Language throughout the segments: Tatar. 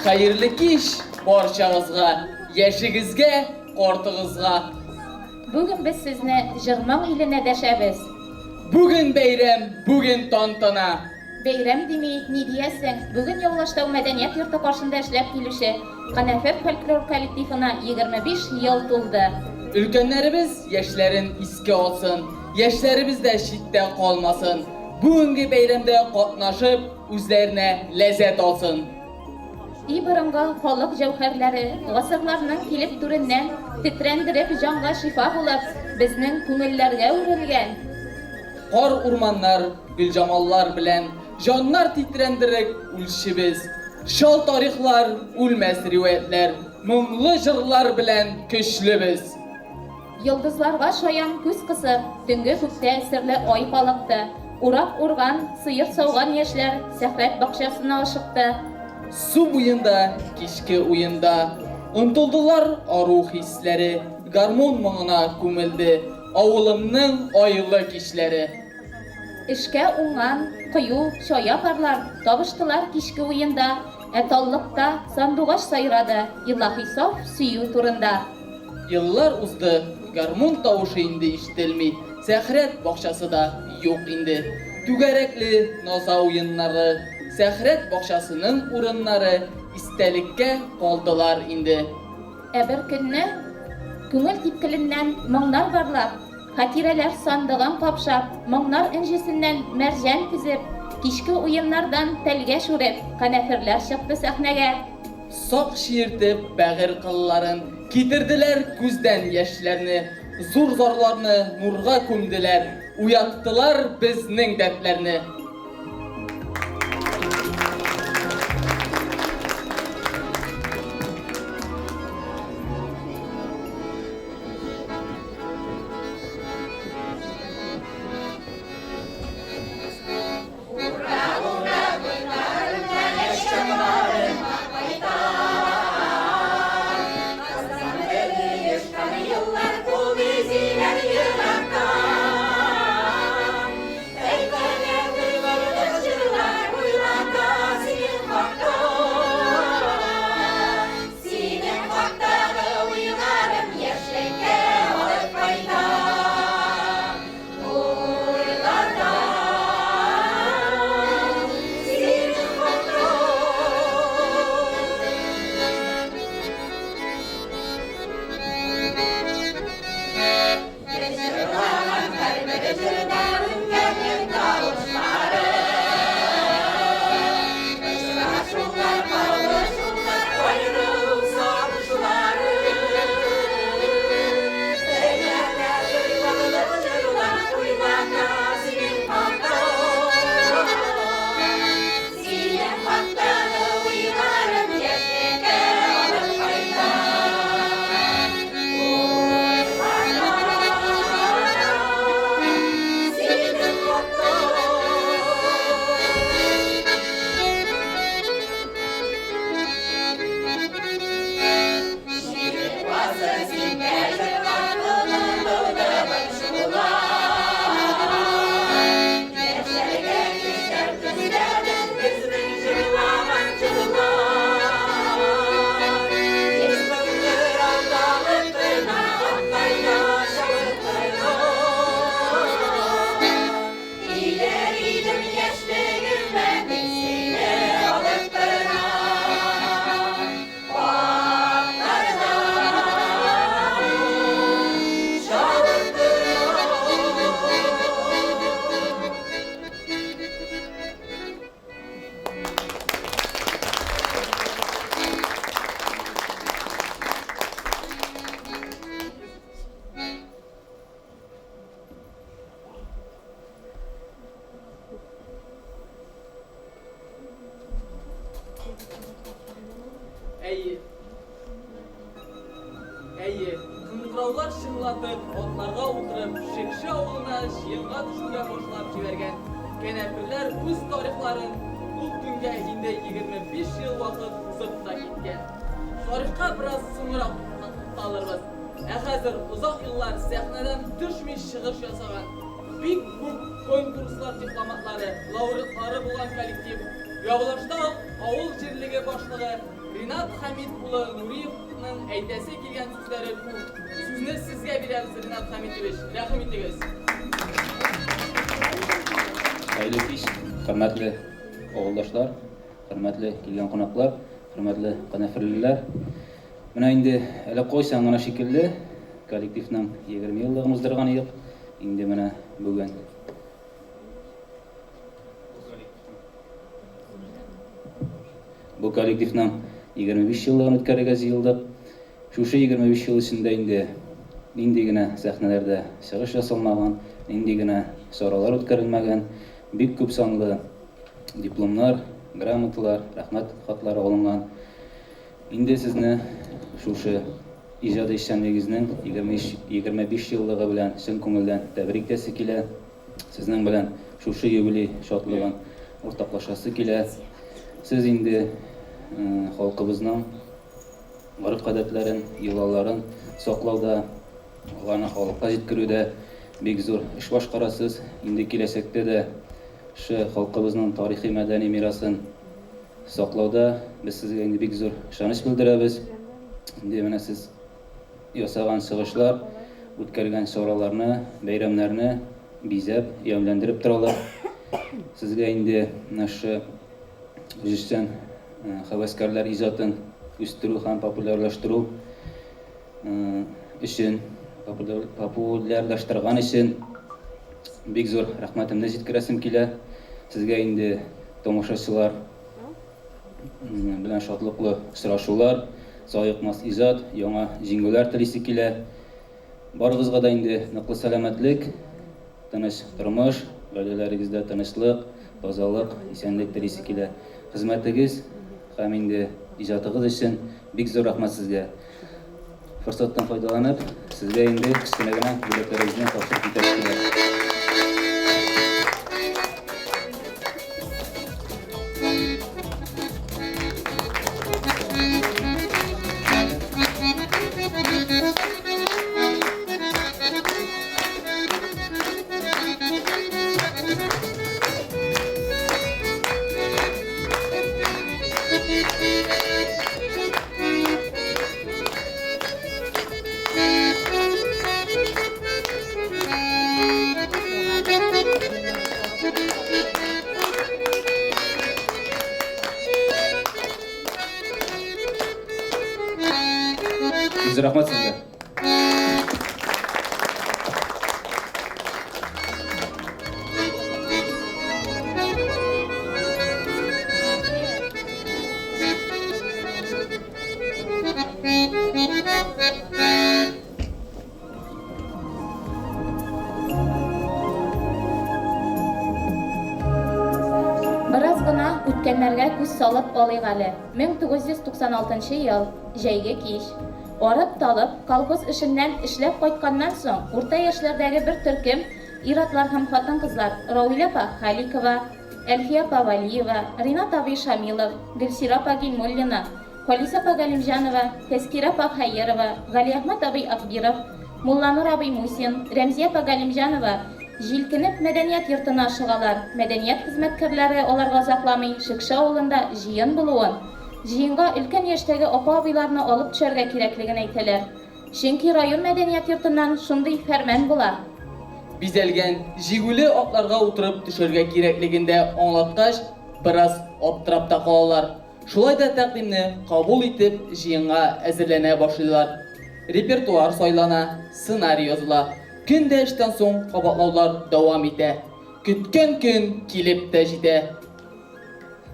Хәерле кич барчагызга, яшегезгә, картыгызга. Бүген без сезне җыр-моң иленә дәшәбез. Бүген бәйрәм, бүген тантана. Бәйрәм дими, ни диясең, бүген Явлаштау мәдәният йорты каршында эшләп килүче Канәфер фольклор коллективына 25 ел тулды. Өлкәннәребез яшьләрен искә алсын, яшьләребез дә читтә калмасын. Бүгенге бәйрәмдә катнашып, үзләренә ләззәт алсын. И борынгы халык җәүһәрләре, гасырларның килеп түреннән, тетрәндереп, җанга шифа булып, безнең күңелләргә үрелгән. Кар урманнар, гөлҗамаллар белән җаннар тетрәндерек үлчибез. Чал тарихлар, үлмәс риваятьләр, моңлы җырлар белән көчле без. Йолдызларга шаян күз кысып, төнге күктә серле ай калыкты. Урак урган, сыер сауган яшьләр сәхрәт бакчасына ашыкты. Су буенда, кичке уенда, онтылдылар ару хисләре, гармун моңына күмелде авылымның айлы кичләре. Эшкә уңган, кыю, чая парлар табыштылар кичке уенда, ә таллыкта сандугач сайрады илаһи саф сөю турында. Еллар узды, гармун тавышы инде ишетелми, сәхрәт бакчасы да юк инде. Түгәрәкле наза уеннары, сәхрәт бакчасының урыннары истәлеккә калдылар инде. Ә бер көнне, күңел типкеленнән моңнар барлап, хатирәләр сандыгын капшап, моңнар энҗесеннән мәрҗән тезеп, кичке уеннардан тәлгәш үреп, канәферләр чыкты сәхнәгә. Сак чиертеп бәгырь кылларын, Китерделәр күздән яшьләрне, Зур зарларны нурга күмделәр, Уяттылар безнең дәртләрне. Әйе. Әйе, кыңгыраулар чыңлатып, атларга утырып, Шекше авылына җыенга төшүгә башлап җибәргән канәферләр үз тарихларын ул көнгә инде 25 ел вакыт узып та киткән. Тарихка бераз соңрак тукталырбыз. Ә хәзер озак еллар сәхнәдән төшми чыгыш ясаган, бик күп конкурслар дипломатлары, лауреатлары булган коллектив Явлаштау авыл җирлеге башлыгы Ринат Хәмит улы Нуриевның әйтәсе килгән сүзләре күп. Сүзне сезгә бирәбез, Ринат Хәмитович, рәхим итегез. Хәерле кич, хөрмәтле авылдашлар, хөрмәтле килгән кунаклар, хөрмәтле канәферлеләр. Менә инде әле кайчан гына шикелле коллективның 20 еллыгын уздырган идек. Инде менә бүген Бу коллективның 25 еллыгын үткәрергә җыелдык. Шушы 25 ел эчендә инде нинди генә сәхнәләрдә чыгыш ясалмаган, нинди генә чаралар үткәрелмәгән, бик күп санлы дипломнар, грамоталар, рәхмәт хатлары алынган. Инде сезне шушы иҗади эшчәнлегегезнең 25 еллыгы белән чын күңелдән тәбрик итәсе килә. Сезнең белән шушы юбилей шатлыгын уртаклашасы килә. Сез инде халкыбызның гореф-гадәтләрен, йолаларын саклауда, аларны халыкка җиткерүдә бик зур эш башкарасыз. Инде киләчәктә дә шы халкыбызның тарихи-мәдәни мирасын саклауда без сезгә инде бик зур ышаныч белдерәбез. Инде менә сез ясаган чыгышлар, үткәргән чараларны, бәйрәмнәрне бизәп, ямьләндереп торалар. Сезгә инде менә шушы үзешчән һәвәскәрләр иҗатын үстерү һәм популярлаштыру өчен, популярлаштырган өчен бик зур рәхмәтемне җиткерәсем килә. Сезгә инде тамашачылар белән шатлыклы очрашулар, саекмас иҗат, яңа җиңүләр телисе килә. Барыгызга да инде ныклы сәламәтлек, тыныч тормыш, гаиләләрегездә тынычлык, тазалык, исәнлек телисе килә. Хезмәтегез һәм инде иҗатыгыз өчен бик зур рәхмәт сезгә. Форсаттан файдаланып, сезгә инде кечкенә генә бүләкләрегезне тапшырып китәсе килә. Зур рәхмәт сезгә. Бераз гына үткәннәргә күз салып алыйк әле. 1996 ел, җәйге кич. Арып-талып, колхоз эшеннән эшләп кайтканнан соң, урта яшьләрдәге бер төркем ир-атлар һәм хатын-кызлар Рауилә апа Халикова, Әлфия апа Вәлиева, Ринат абый Шамилов, Гөлсирә апа Гыйльмуллина, Халисә апа Галимҗанова, Тәскирә апа Хәерова, Галиәхмәт абый Акбиров, Мулланур абый Мусин, Рәмзия апа Галимҗанова җилкенеп мәдәният йортына ашыгалар. Мәдәният хезмәткәрләре аларга озакламый Шекше авылында җыен булуын, җыенга өлкән яшьтәге апа-абыйларны алып төшәргә кирәклеген әйтәләр. Чөнки район мәдәният йортыннан шундый фәрман була. Бизәлгән җигүле атларга утырып төшәргә кирәклеген дә аңлаткач, бераз аптырап та калалар. Шулай да тәкъдимне кабул итеп, җыенга әзерләнә башлыйлар. Репертуар сайлана, сценарий языла. Көн дә эштән соң кабатлаулар дәвам итә. Көткән көн килеп тә җитә.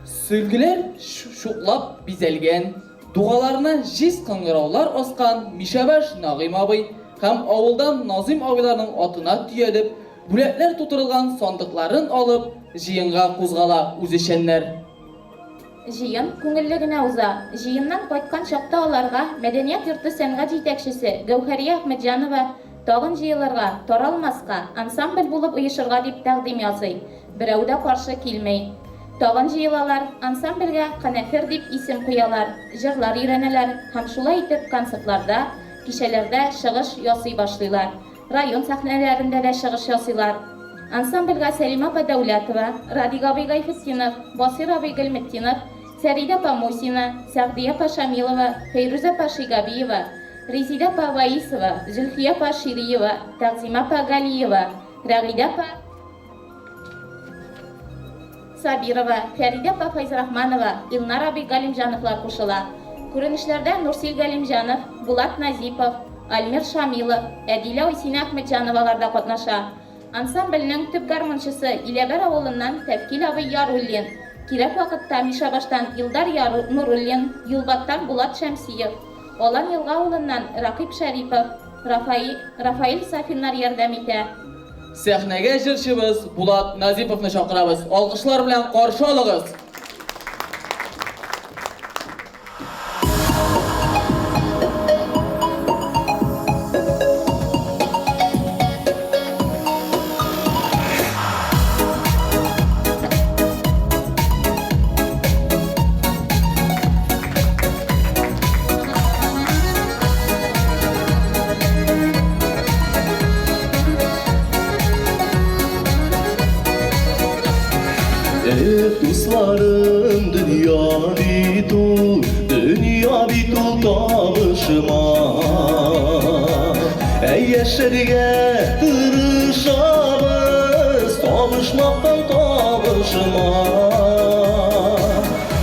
Сөлгеләр чуклап бизәлгән, дугаларына җиз кыңгыраулар аскан Мишәбаш Нагыйм абый һәм авылдан Назыйм абыйларның атына төялеп, бүләкләр тутырылган сандыкларын алып, җыенга кузгала үзешчәннәр. Җыен күңелле генә уза. Җыеннан кайткан чакта аларга Мәдәният йорты сәнгать җитәкчесе Гәүһәрия Әхмәтҗанова тагын җыелырга, таралмаска, ансамбль булып оешырга дип тәкъдим ясый. Берәү дә каршы килми. Тагын җыелалар, ансамбльгә Канәфер дип исем куялар, җырлар өйрәнәләр һәм шулай итеп концертларда, кичәләрдә чыгыш ясый башлыйлар. Район сәхнәләрендә дә чыгыш ясыйлар. Ансамбльгә Сәлимә апа Дәүләтова, Радик абый Гайфетдинов, Басыйр абый Гыйльметдинов, Фәридә апа Мусина, Сәгъдия апа Шамилова, Фәйрүзә апа Шигабиева, Резидә апа Ваисова, Зөлфия апа Шириева, Тәгъзимә апа Галиева, Рәгыйдә апа Сабирова, Фәридә апа Фәйзрахманова, Илнар абый Галимҗановлар кушыла. Күренешләрдә Нурсил Галимҗанов, Булат Назипов, Альмир Шамилов, Әдилә Уйсинә Әхмәтҗановалар да катнаша. Ансамбльнең төп гармунчысы Иләбәр авылыннан Тәфкил абый Яруллин, кирәк вакытта Мишәбаштан Илдар Нуруллин, Юлбаттан Булат Шәмсиев, Алан Елга авылыннан Рәкыйп Шәрипов, Рафаи, Рафаэль Сафиннар ярдәм итә. Сәхнәгә җырчыбыз Булат Назиповны чакырабыз. Алкышлар белән каршы алыгыз! Эх, дусларым, дөнья бит ул, дөнья бит ул табышмак. Ә яшәргә тырышабыз, табышмактан табышмак.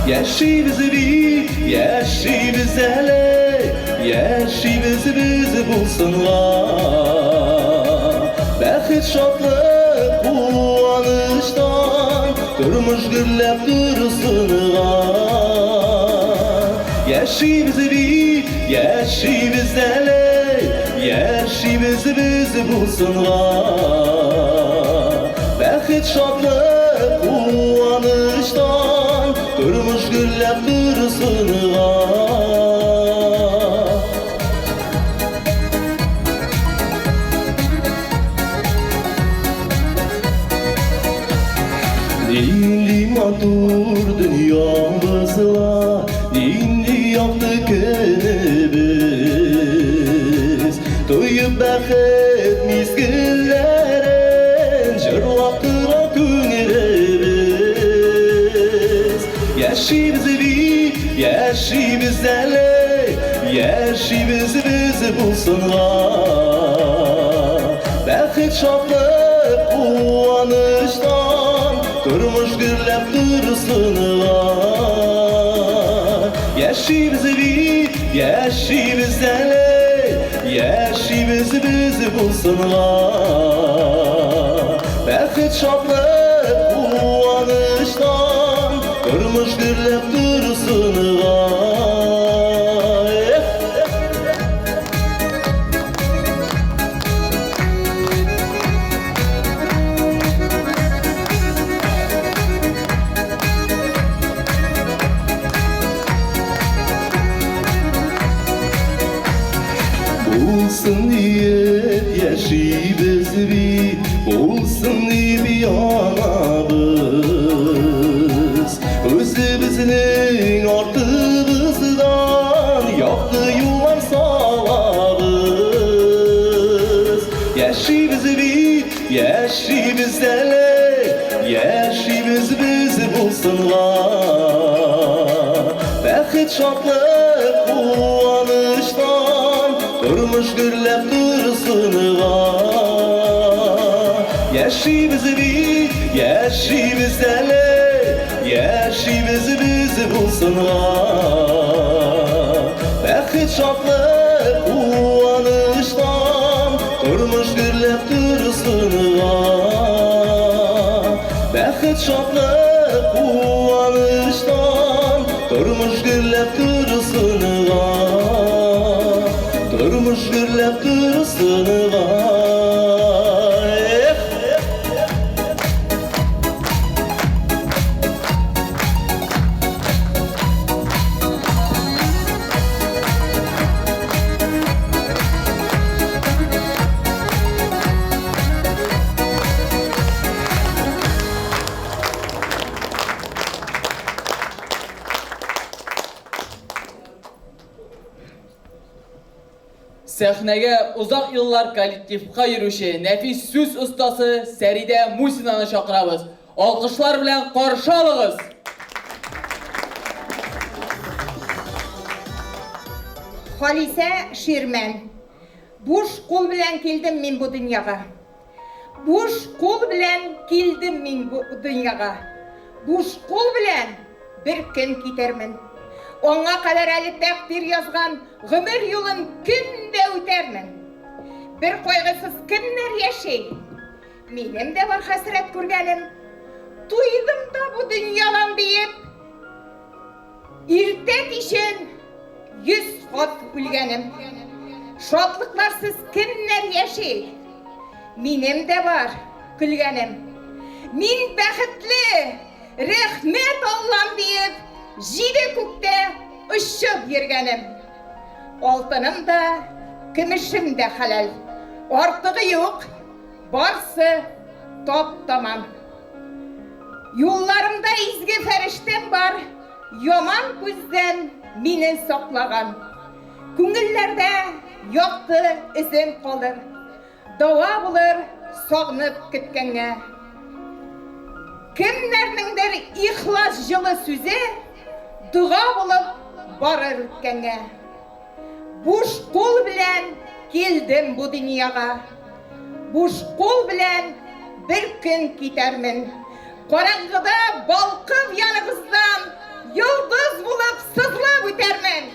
Яшибез бит, яшибез әле, яшибез без булсынга. Бәхет, шатлык, куаныштан тормыш гөрләп торсынга. Яшибез бит, яшибез әле, яшибез без булсынга. Бәхет, шатлык, куаныштан тормыш гөрләп торсынга. Нинди матур дөньябыз ла, нинди якты көнебез. Тоеп бәхет мизгелләрен, җырлап тора күңелебез. Яшибез бит, яшибез әле, яшибез без булсынга. Бәхет, шатлык, куаныштан тормыш гөрләп торсынга. Яшибез бит, яшибез әле, яшибез без булсынга. Бәхет, шатлык, куаныштан тормыш гөрләп торсынга. Эх! Булсын диеп яшибез бит, булсын диеп янабыз. Үзебезнең артыбыздан якты юллар салабыз. Яшибез бит, яшибез әле, яшибез без булсынга. Бәхет, шатлык, куаныштан тормыш гөрләп торсынга. Яшибез бит, яшибез әле, яшибез без булсынга. Бәхет, шатлык, куаныштан тормыш гөрләп торсынга. Бәхет, шатлык, куаныштан тормыш гөрләп торсынга. Тормыш гөрләп торсынга. Эх! Сәхнәгә озак еллар коллективка йөрүче нәфис сүз остасы Сәридә Мусинаны чакырабыз. Алкышлар белән каршы алыгыз! Халисә Ширмән. Буш кул белән килдем мин бу дөньяга. Буш кул белән килдем мин бу дөньяга. Буш кул белән бер көн китәрмен. Аңа кадәр әле тәкъдир язган гомер юлын көн дә үтәрмен. Бер кайгысыз кемнәр яши? Минем дә бар хәсрәт күргәнем. Туйдым да бу дөньядан диеп, Иртә кичен 100 кат үлгәнем. Шатлыкларсыз кемнәр яши? Минем дә бар көлгәнем. Мин бәхетле, рәхмәт Аллам диеп, җиде күктә очып йөргәнем. Алтыным да, көмешем дә хәләл. Артыгы юк, барсы тап-тамам. Юлларымда изге фәрештәм бар, Яман күздән мине саклаган. Күңелләрдә якты эзем калыр, Дава булыр сагынып көткәнгә. Кемнәрнеңдер ихлас җылы сүзе Дога булып барыр үткәнгә. Буш кул белән килдем бу дөньяга. Буш кул белән бер көн китәрмен. Караңгыда балкып яныгыздан йолдыз булып сызылып үтәрмен.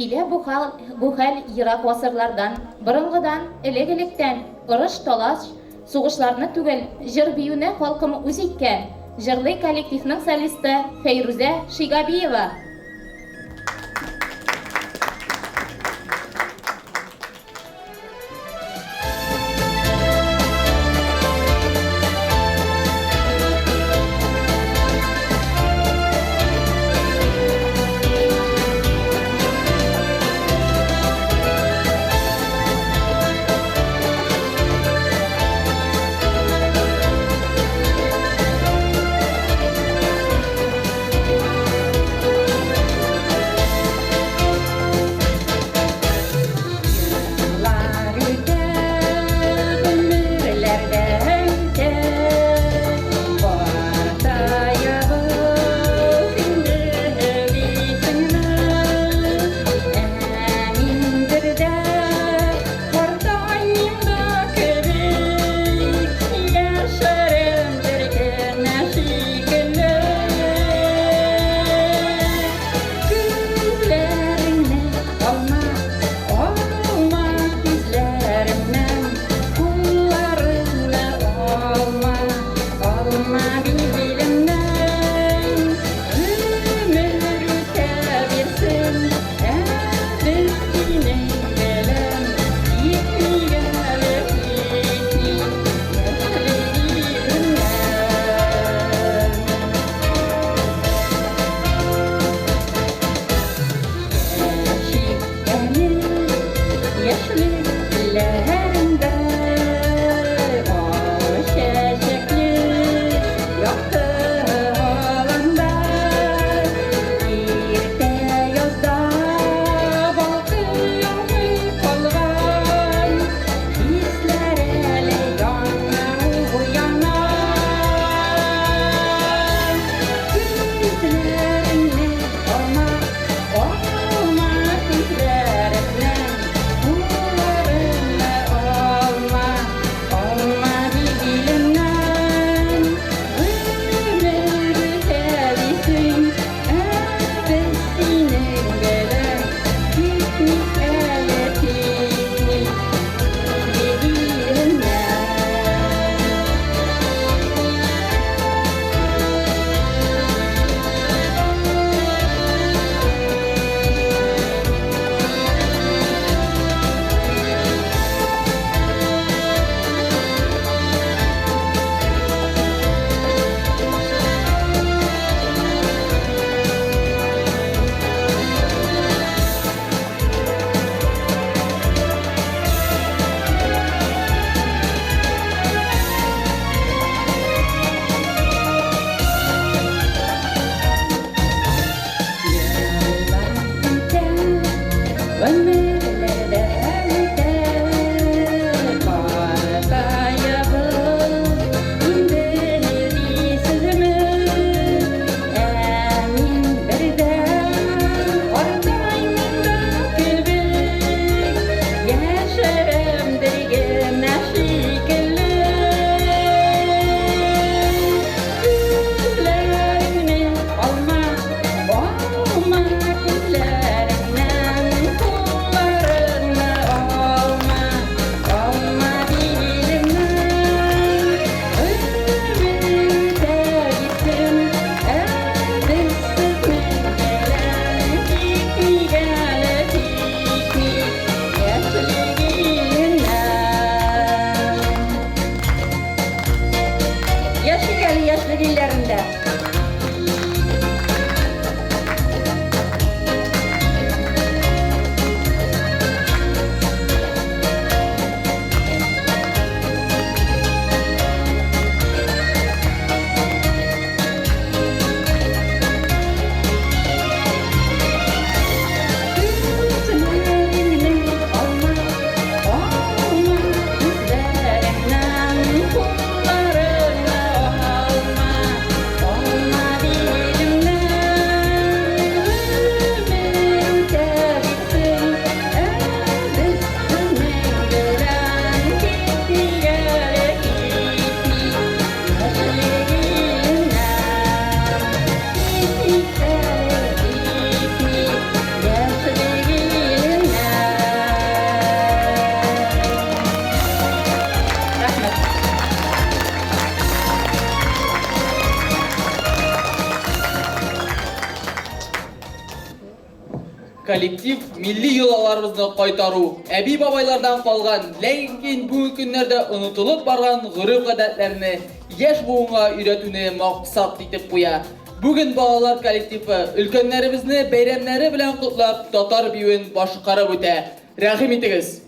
Килә бу хал, бу хәл ерак гасырлардан, борынгыдан, элек-электән, орыш-талаш, сугышларны түгел, җыр-биюне халкым үз иткән, җырлый коллективның солисты Фәйрүзә Шигабиева. Коллектив милли йолаларыбызны кайтару, әби-бабайлардан калган, ләкин бүгенге көннәрдә онытылып барган гореф-гадәтләрне яшь буынга өйрәтүне максат итеп куя. Бүген балалар коллективы өлкәннәребезне бәйрәмнәре белән котлап, татар биюен башкарып үтә. Рәхим итегез!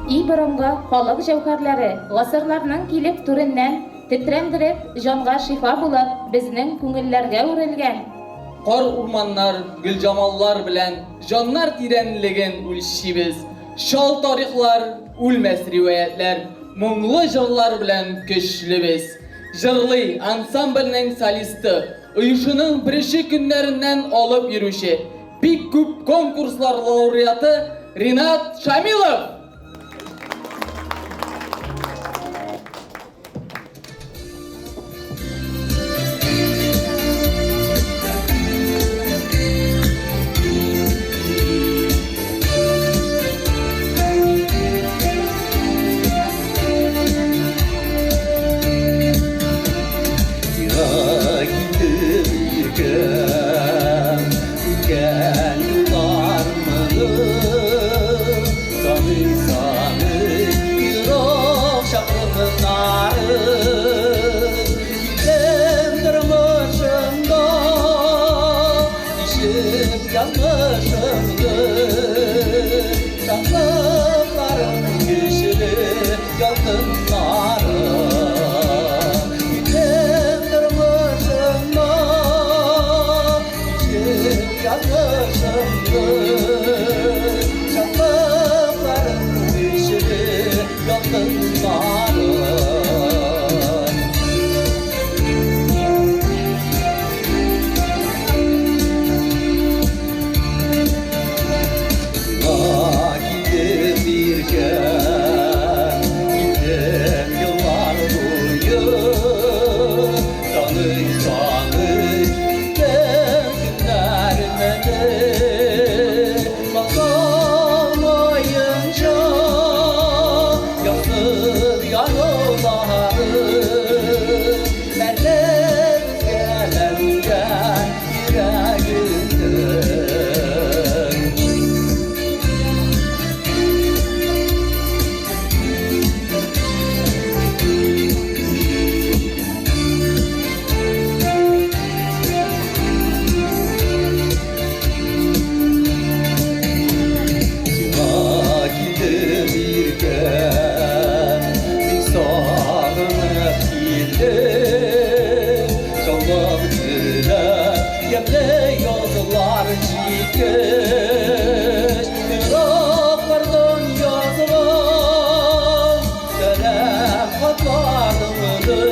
И борынгы халык җәүһәрләре, гасырларның килеп түреннән, тетрәндереп, җанга шифа булып, безнең күңелләргә үрелгән. Кар урманнар, гөлҗамаллар белән җаннар тирәнлеген үлчибез. Чал тарихлар, үлмәс риваятьләр, моңлы җырлар белән көчлебез. Җырлый ансамбльнең солисты, оешуның беренче көннәреннән алып йөрүче, бик күп конкурслар лауреаты Ринат Шамилов! Сиңа килдем иркә. Язмышымны Шатлыкларым көчле ялкыннары Минем тормышымны Кичеп язмышымны Шатлыкларым көчле ялкыннары. Сиңа килдем иркәм, килдем еллар буе, Саный-саный үткән көннәремне, Бакалмаенча язгы яралары, Әрнеп өзгәләнгән йөрәгемнең. Сиңа килдем иркәм, мин сагынып килдем. Шаулап теләп, ямьле язлар җиткәч, Ераклардан язган сәлам хатларыңны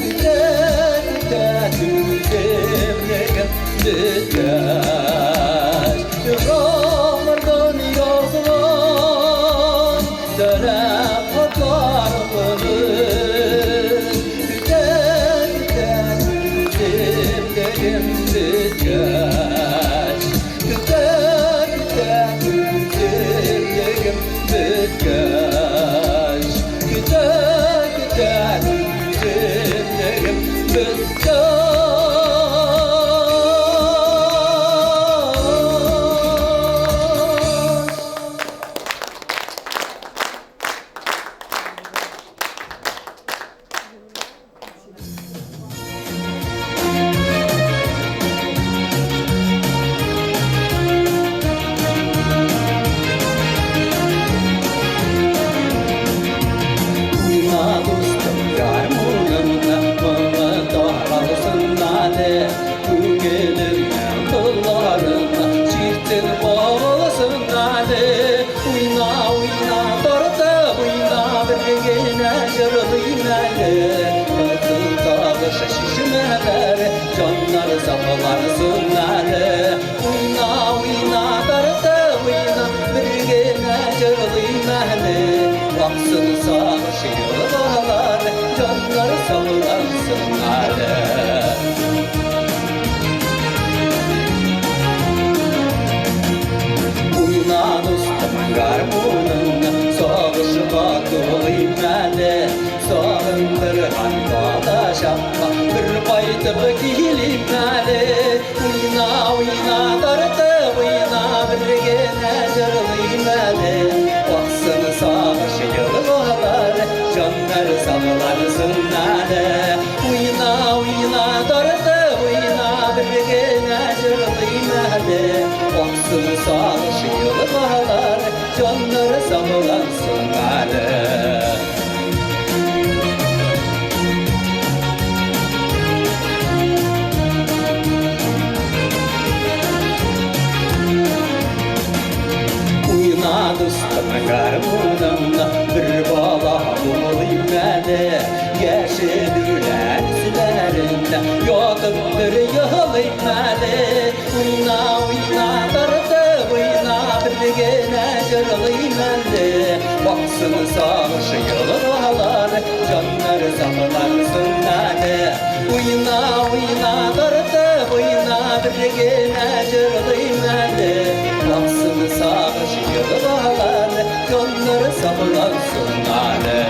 Көтә-көтә түземлегем беткәч, Ераклардан язган сәлам хатларыңны Көтә-көтә түземлегем беткәч, Көтә-көтә түземлегем беткәч, Көтә-көтә түземлегем беткәч. Уйна, дустым, гармуныңны, моңы таралсын әле, Күңелемнең кылларына чиртен кагылсын әле. Уйна, уйна, тартып уйна, бер генә җырлыйм әле. Кызыл сагыш чишмәләре, җаннар саклансын әле. Уйна, уйна, тартып уйна, бер генә җырлыйм әле. Аксын сагыш елгалар, җаннар саклансын әле. Уйна, дустым, гармуныңны, сагышка тулыйм әле. Сагындырган балачакка бер кайтып килим әле. Уйна, уйна, тартып уйна, бер генә җырлыйм әле. Аксын сагыш елгалар, җаннар саклансын әле. Уйна, уйна, тартып уйна, бер генә җырлыйм әле. Аксын сагыш елгалар, җаннар саклансын әле. Уйна, дустым, гармуныңны, бер бала булыйм әле. Яшел үлән өсләрендә ятып бер елыйм әле. Уйна, уйна, тартып уйна, бер генә җырлыйм әле. Аксын сагыш елгалар, җаннар саклансын әле. Уйна, уйна, тартып уйна, бер генә җырлыйм әле. Аксын сагыш елгалар, җаннар саклансын әле.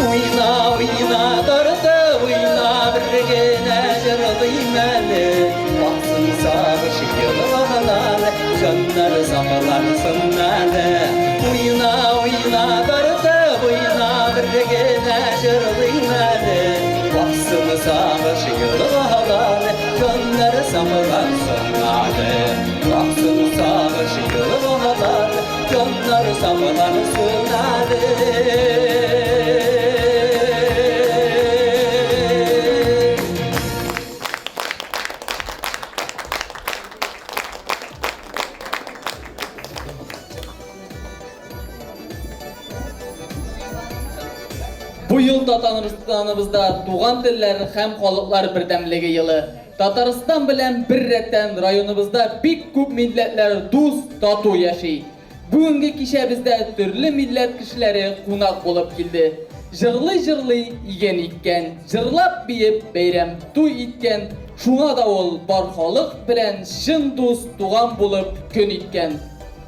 Уйна, уйна, тартып уйна, бер генә җырлыйм әле. Аксын сагыш елгалар, җаннар Саплансын әле. Уйна, уйна, тартып уйна, бер генә җырлыйм әле. Аксын сагыш елгалар, җаннар саплансын әле. Аксын сагыш елгалар, җаннар саплансын әле. Бу ел Татарстаныбызда туган телләр һәм халыклар бердәмлеге елы. Татарстан белән бер рәттән районыбызда бик күп милләтләр дус, тату яши. Бүгенге кичәбездә төрле милләт кешеләре кунак булып килде. Җырлый-җырлый иген иккән, җырлап биеп бәйрәм туй иткән, шуңа да ул бар халык белән чын дус, туган булып көн иткән.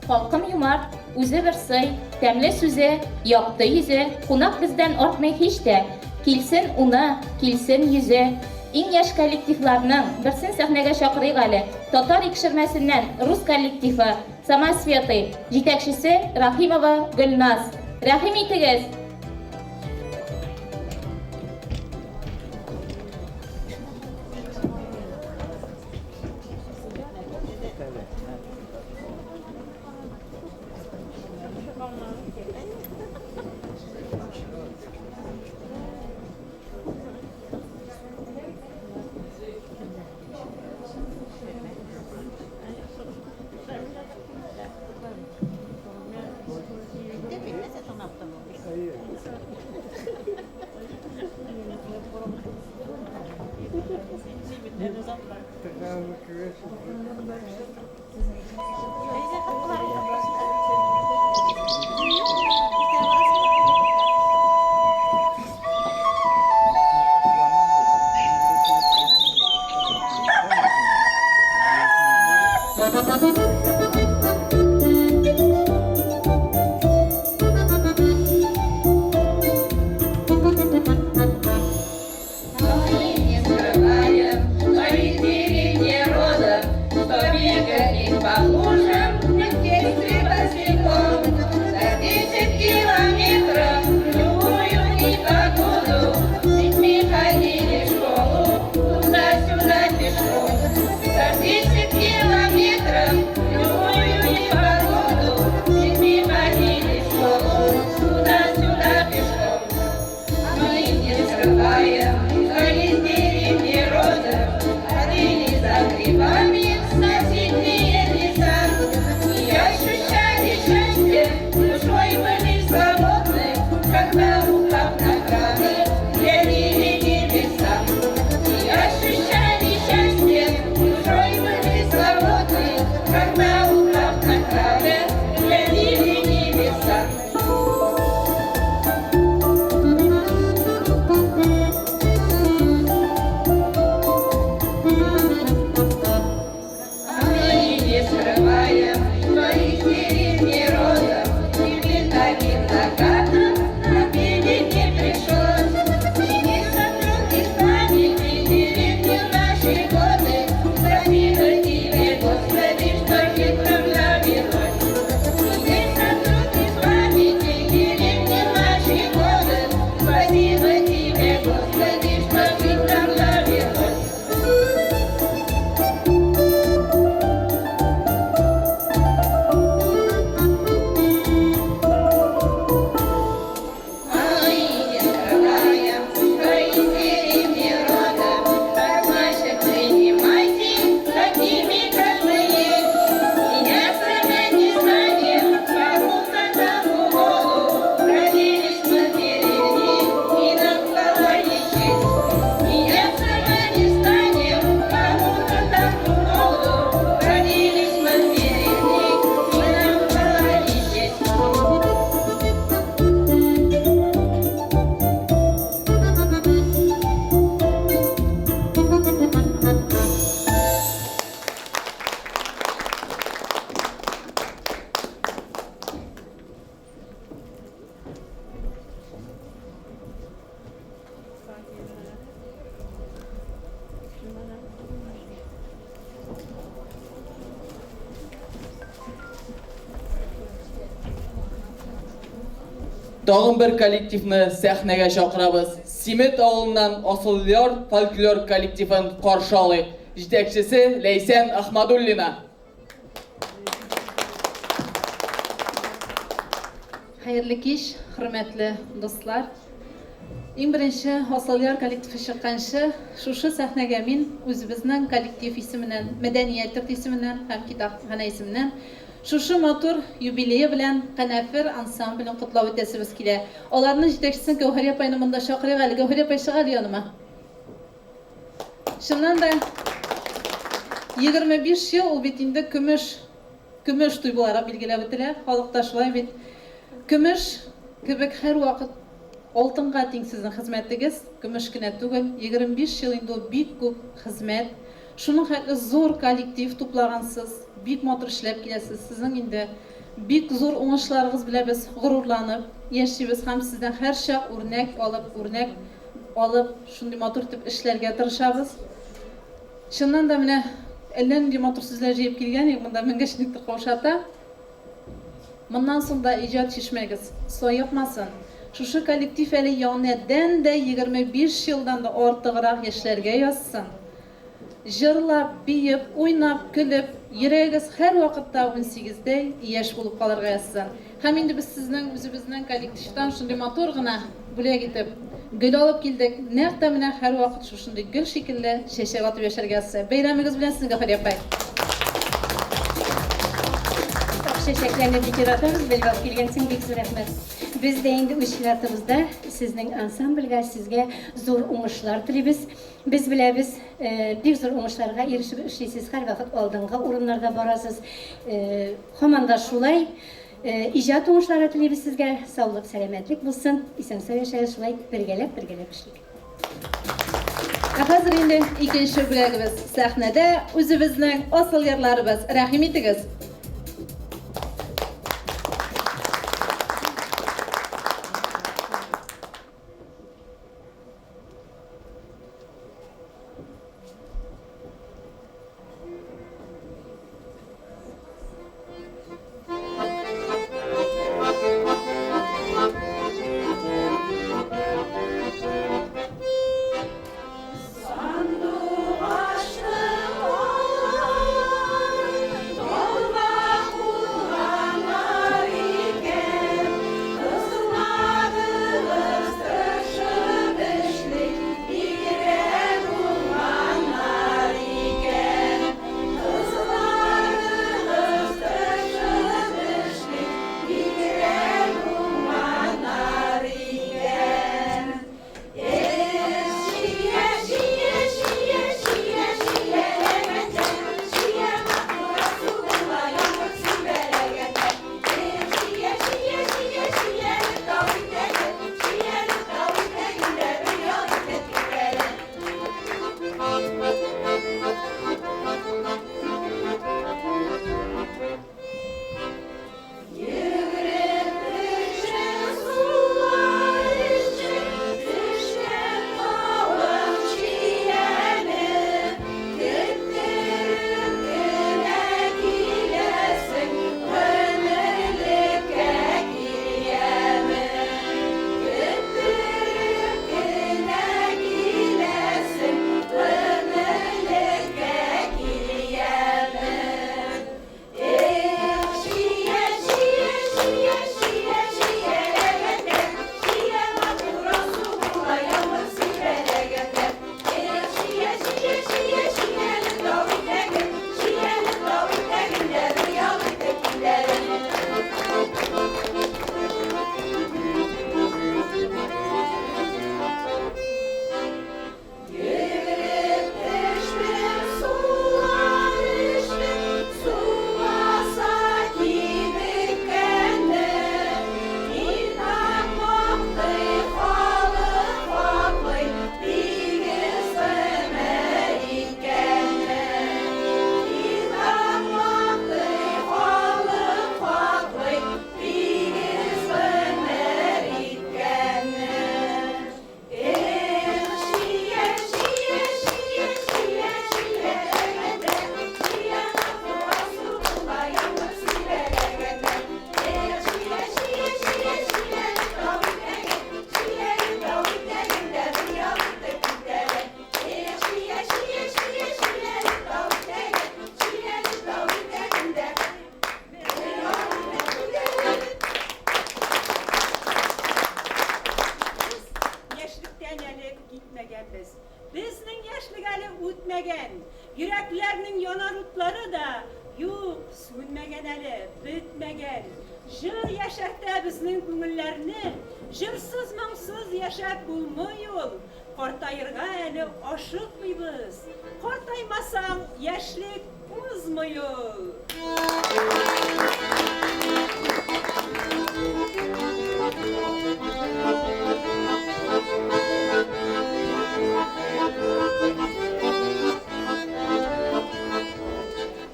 Халкым юмарт, үзе бер сый, тәмле сүзе, якты йөзе, кунак бездән артмый һич тә, килсен уны, килсен йөзе. Иң яшь коллективларның берсен сәхнәгә чакырыйк әле, Татар Икшермәсеннән рус коллективы, Самоцветы, җитәкчесе Рәхимова Гөлназ. Рәхим итегез! Тагын бер коллективны сәхнәгә чакырабыз. Симет авылыннан Асылъяр фольклор коллективын каршы алыйк. Җитәкчесе Ләйсән Ахмадуллина. Хәерле кич, хөрмәтле дуслар. Иң беренче Асылъяр коллективы чыкканчы, шушы сәхнәгә мин үзебезнең коллектив исеменнән, мәдәният йорты исеменнән һәм китапханә исеменнән шушы матур юбилее белән Канәфер ансамблен котлап үтәсебез килә. Аларның җитәкчесен Гәүһәрия апайны монда чакырыйк әле. Гәүһәрия апай, чык әле яныма. Чыннан да, 25 ел ул бит инде көмеш Көмеш туй буларак билгеләп үтелә. Халыкта шулай бит. Көмеш кебек һәрвакыт алтынга тиң сезнең хезмәтегез. Көмеш кенә түгел, 25 ел инде ул бик күп хезмәт. Шуның хәтле зур коллектив туплагансыз, бик матур эшләп киләсез. Сезнең инде бик зур уңышларыгыз белән без горурланып яшибез һәм сездән һәрчак үрнәк алып, үрнәк алып, шундый матур итеп эшләргә тырышабыз. Чыннан да менә әллә нинди матур сүзләр җыеп килгән идек, монда менгәч никтер каушата. Моннан соң да иҗат чишмәгез саекмасын. Шушы коллектив әле янәдән дә 25 елдан да артыграк яшьләргә язсын. Җырлап, биеп, уйнап, көлеп, йөрәгегез һәрвакытта унсигездәй яшь булып калырга язсын. Һәм инде без сезнең үзебезнең коллективтан шундый матур гына бүләк итеп гөл алып килдек. Нәкъ тә менә һәрвакыт шушындый гөл шикелле чәчәк атып яшәргә язса. Бәйрәмегез белән сезне, Гафария апай! Ак чәчәкләрне бик яратабыз, белеп алып килгәнсең, бик зур рәхмәт. Без дә инде үз чиратыбызда сезнең ансамбльгә, сезгә зур уңышлар телибез. Без беләбез, бик зур уңышларга ирешеп эшлисез, һәрвакыт алдынгы урыннарда барасыз. Һаман да шулай. Иҗат уңышлары телибез сезгә, саулык, сәламәтлек булсын, исән-сау яшәгез, шулай бергәләп-бергәләп эшлик. Ә хәзер инде икенче бүләгебез сәхнәдә үзебезнең асыл ярларыбыз. Рәхим итегез. Сандугачлы алар, әле бетмәгән. Җыр яшәртә безнең күңелләрне, Җырсыз моңсыз яшәп булмый ул. Картаерга әле ашыкмыйбыз, Картаймасаң, яшьлек узмый ул.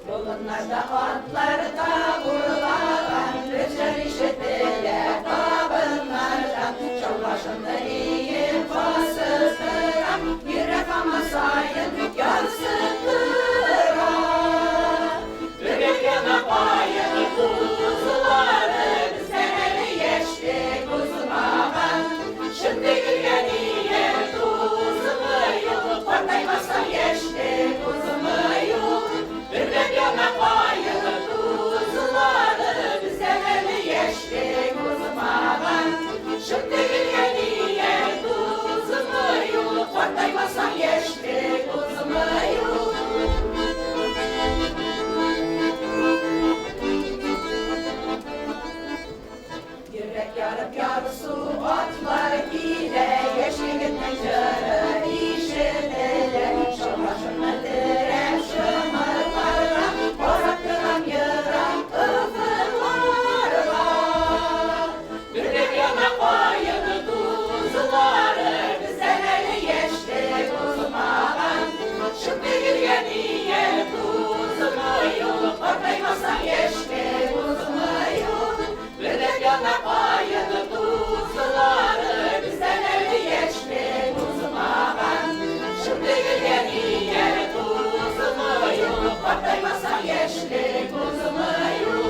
Болыннарда атлар табурлаган, Бер җыр ишетелә табыннардан. Чалбашымны иеп басып торам, Йөрәк һаман саен ярсып тора. Бергә яна каен кузылары, Бездән әле яшьлек узмаган. Чын тегелгән ияр тузымы юк, Картаймасаң яшьлек узмый ул. Бергә яна каен кузылары, Бездән әле яшьлек узмаган. Чын тегелгән ияр тузымы юк, Картаймасаң яшьлек узмый ул. Йөрәк ярып ярсу атлар килә, Яшь егетнең җыры ишетелә. Чалбашымны терәп шымырларга, Карап торам ерак офыкларга. Бергә яна каен тузлары, Бездән әле яшьлек узмаган. Чын тегелгән ияр тузымы юк, Картаймасаң яшьлек узмый ул. Бергә яна каен тузлары, Бездән әле яшьлек узмаган. Чын тегелгән ияр тузымы юк, Картаймасаң яшьлек узмый ул.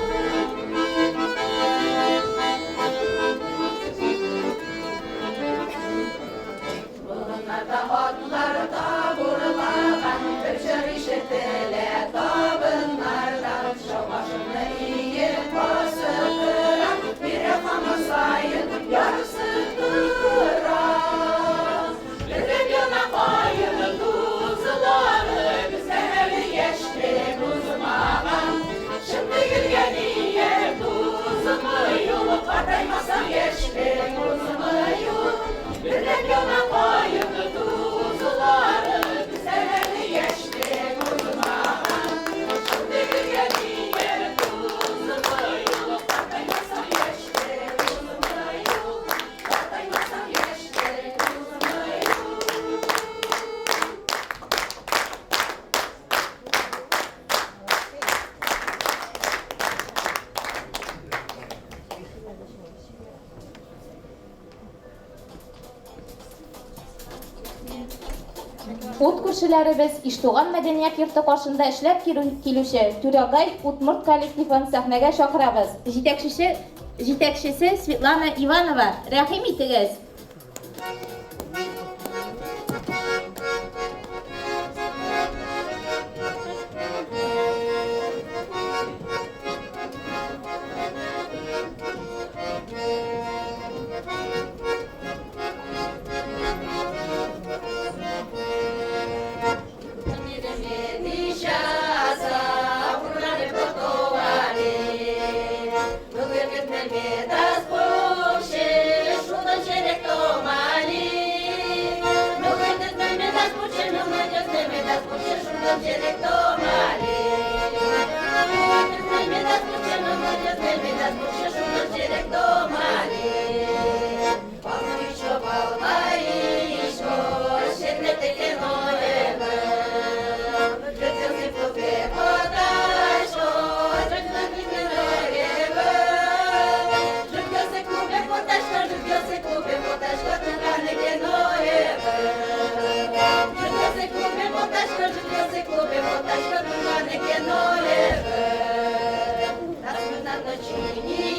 Болыннарда атлар табурлаган, Бер җыр ишетелә табыннардан. Чалбашымны иеп басып торам, Йөрәк һаман саен ярсып тора. Бергә яна каен тузлары, Бездән әле яшьлек узмаган. Чын тегелгән ияр тузымы юк, Картаймасаң яшьлек узмый ул. Бергә яна каен тузлары, Бездән әле яшьлек узмаган. Чын тегелгән ияр тузымы юк, Картаймасаң яшьлек узмый ул. Картаймасаң яшьлек узмый ул. Ут күршеләребез Иштуган мәдәният йорты каршында эшләп килүче Түрәгай удмурт коллективын сәхнәгә чакырабыз. Җитәкчесе, җитәкчесе Светлана Иванова. Рәхим итегез! Начини.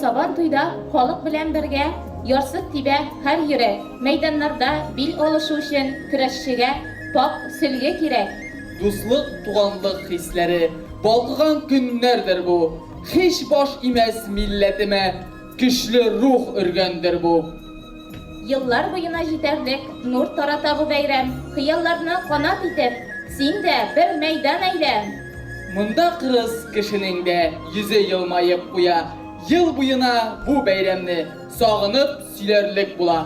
Сабан туйда халык белән бергә ярсып тибә һәр йөрәк. Мәйданнарда бил алышу өчен көрәшчегә пакь сөлге кирәк. Дуслык, туганлык хисләре балкыган көннәрдер бу. Һич баш имәс милләтемә көчле рух өргәндер бу. Еллар буена җитәрлек нур тарата бу бәйрәм. Хыялларны канат итеп, син дә бер мәйдан әйлә! Монда кырыс кешенең дә йөзе елмаеп куя, ел буена бу бәйрәмне сагынып сөйләрлек була.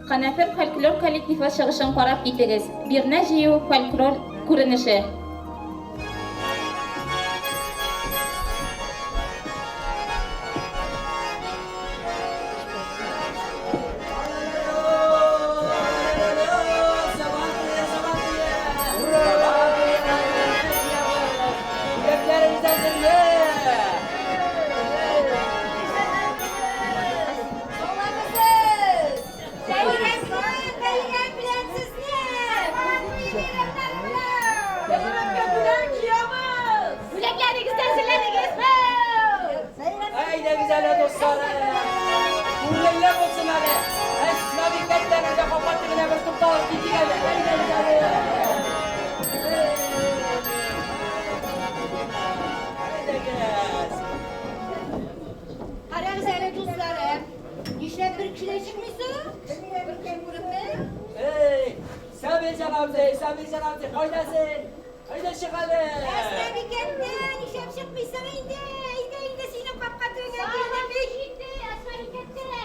Канәфер фольклор коллективы чыгышын карап китегез, Бирнә җыю фольклор күренеше. Бүләкләрегезне әзерләдегезме? Әйдәгез әле, дусларым. Күңелле булсын әле. Әсмабикәттән дә капка төбенә бер тукталып китик әле. Әйдәгез әле. Әйдәгез. Карагыз әле, дусларым. Нишләп бер кеше дә чыкмый соң? Беркем күренми. Эй, Сабирҗан абзый, Сабирҗан абзый, кайда син? Әйдә чык әле. Әсмабикәттә, нишләп чыкмыйсың инде? Әйдә инде, синең капка төбеңә килдем бит. Җитте, Әсмабикәттә.